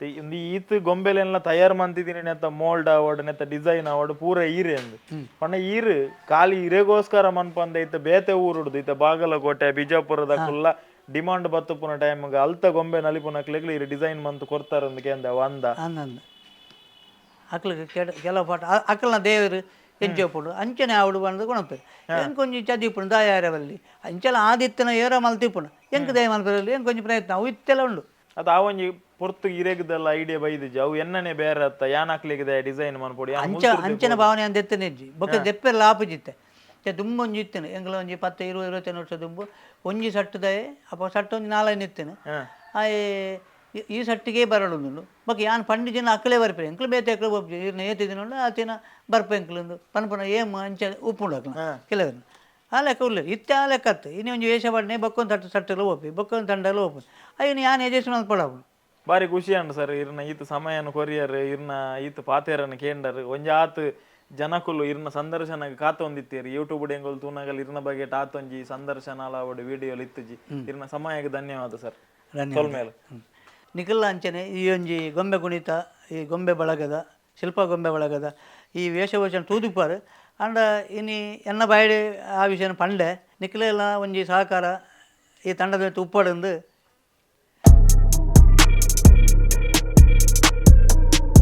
B: ಇಂದು ಈತ್ ಗೊಂಬೆಲೆಲ್ಲ ತಯಾರು ಮಂತಿದ್ದೀನಿ ನೆತ್ತ ಮೋಲ್ಡ್ ಆವಡ್ ನೆತ್ತ ಡಿಸೈನ್ ಆವಡ್ ಪೂರ ಈರೆ ಅಂದು ಪಂಡ ಈರು ಖಾಲಿ ಇರೆಗೋಸ್ಕರ ಮನ್ಪಂದ ಇತ್ತ ಬೇತೆ ಊರುಡ್ದು ಇತ್ತ ಬಾಗಲಕೋಟೆ ಬಿಜಾಪುರದ ಕುಲ್ಲ ಡಿಮಾಂಡ್ ಬತ್ತುಪುನ ಟೈಮ್ಗೆ ಅಲ್ತ ಗೊಂಬೆ ನಲಿಪುನಕ್ಲೆಗ್ಲ ಇರು ಡಿಸೈನ್ ಮಂತ್ ಕೊರ್ತಾರಂದು ಕೇಂದ ಅಂದ
A: ಅಂದಂದು ಅಕ್ಲಿಗೆ ಕೆಲವು ಪಾಠ ಅಕ್ಕಲ್ನ ದೇವರು ಎಂಚೆ ಉಪ್ಪುಂಡು ಅಂಚನೆ ಆವಡು ಬಂದು ಕೊಣಪೇರು ಎಂಕೊಂಜಿ ಚದಿಪುಂಡು ದಾಯಾರವಲ್ಲಿ ಅಂಚೆಲ ಆದಿತ್ತನ ಏರ ಮಲ್ತಿಪ್ಪುಂಡು ಎಂಕ್ ದಯ ಮಲ್ಪರಲ್ಲಿ ಎಂಕೊಂಜಿ ಪ್ರಯತ್ನ ಅವು ಇತ್ತೆಲ್ಲ ಉಂಡು
B: ಅದು ಆ ಒಂಜಿ ಪೊರ್ತು ಇರೆಗ್ದೆಲ್ಲ ಐಡಿಯಾ ಬೈದಿಜಿ ಅವು ಎನ್ನನೆ ಬೇರೆ ಅತ್ತ ಯಾನ್ ಹಾಕ್ಲಿಕ್ಕೆ ಡಿಸೈನ್ ಮನ್ಪೊಡಿ
A: ಅಂಚ ಅಂಚನ ಭಾವನೆ ಅಂದ ಎತ್ತನೆಜ್ಜಿ ಬೊಕ್ಕ ದೆಪ್ಪೆಲ್ಲ ಆಪುಜಿತ್ತೆ ದುಂಬು ಒಂಜಿ ಇತ್ತೇನೆ ಎಂಗ್ಲ ಒಂಜಿ 10 20 25 ವರ್ಷ ದುಂಬು ಒಂಜಿ ಸಟ್ಟುದಯೆ ಅಪ್ಪ ಸಟ್ಟು ಒಂಜಿ ನಾಲೈನು ಇತ್ತೇನೆ ಆಯೆ ಈ ಸಟ್ಟಿಗೆ ಬರಡುಂದುಂಡು ಬೊಕ್ಕ ಯಾನ್ ಪಂಡಿ ಜನ ಅಕ್ಕಲೇ ಬರ್ಪೆ ಎಂಕ್ಲು ಬೇತೆ ಅಕ್ಕಲು ಒಪ್ಪು ಇರ್ನ ಏತಿದಿನುಂಡು ಆತಿನ ಬರ್ಪೆ ಎಂಕ್ಲುಂದು ಪನ್ಪುನ ಏಮ್ ಅಂಚ ಉಪ್ಪುಂಡು ಅಕ್ಲ ಕೆಲವರು ಆ ಲೆಕ್ಕ ಉಲ್ಲ ಇತ್ತೆ ಆ ಲೆಕ್ಕ ಅತ್ತು ಇನ್ನು ಒಂಜಿ ವೇಷ ಪಡ್ನೆ ಬೊಕ್ಕೊಂದು ತಟ್ಟು ಸಟ್ಟಲು ಒಪ್ಪಿ ಬೊಕ್ಕೊಂದು ತಂಡಲು ಒಪ್ಪು ಅಯ್ಯನ ಯಾನ್ ಯಜಸ್ವಿ ಮಲ್ಪಡವು
B: ಬಾರಿ ಖುಷಿ ಅಂಡ್ ಸರ್ ಇರ್ನ ಈತ ಸಮಯನ ಕೊರಿಯರ್ ಇರ್ನ ಈತ ಪಾತೆರನ ಕೇಂಡರ್ ಒಂಜಿ ಆತ್ ಜನಕುಲು ಇರ್ನ ಸಂದರ್ಶನ ಕಾತೊಂದಿತ್ತೀರಿ ಯೂಟ್ಯೂಬ್ ಎಂಗೊಲ್ ತೂನಗಲ್ ಇರ್ನ ಬಗ್ಗೆ ಆತೊಂಜಿ ಸಂದರ್ಶನ ಅಲಾವಡ್ ವಿಡಿಯೋ ಇತ್ತುಜಿ ಇರ್ನ ಸಮಯಕ್ಕೆ ಧನ್ಯವಾದ ಸರ್ ಸೊಲ್ಮೇಲೆ
A: ನಿಖಿಲ್ ಅಂಚನೆ ಈ ಒಂಜಿ ಗೊಂಬೆ ಕುಣಿತ ಈ ಗೊಂಬೆ ಬಳಗದ ಶಿಲ್ಪ ಗೊಂಬೆ ಬಳಗದ ಈ ವೇಷಭೂಷಣ ತೂದುಪಾರು ಅಂಡ ಇನಿ ಎನ್ನ ಬಾಯಿಡೆ ಆ ವಿಷಯನ ಪಂಡೆ ನಿಖಿಲೆಲ್ಲ ಒಂಜಿ ಸಹಕಾರ ಈ ತಂಡದ ಉಪ್ಪಡಂದು.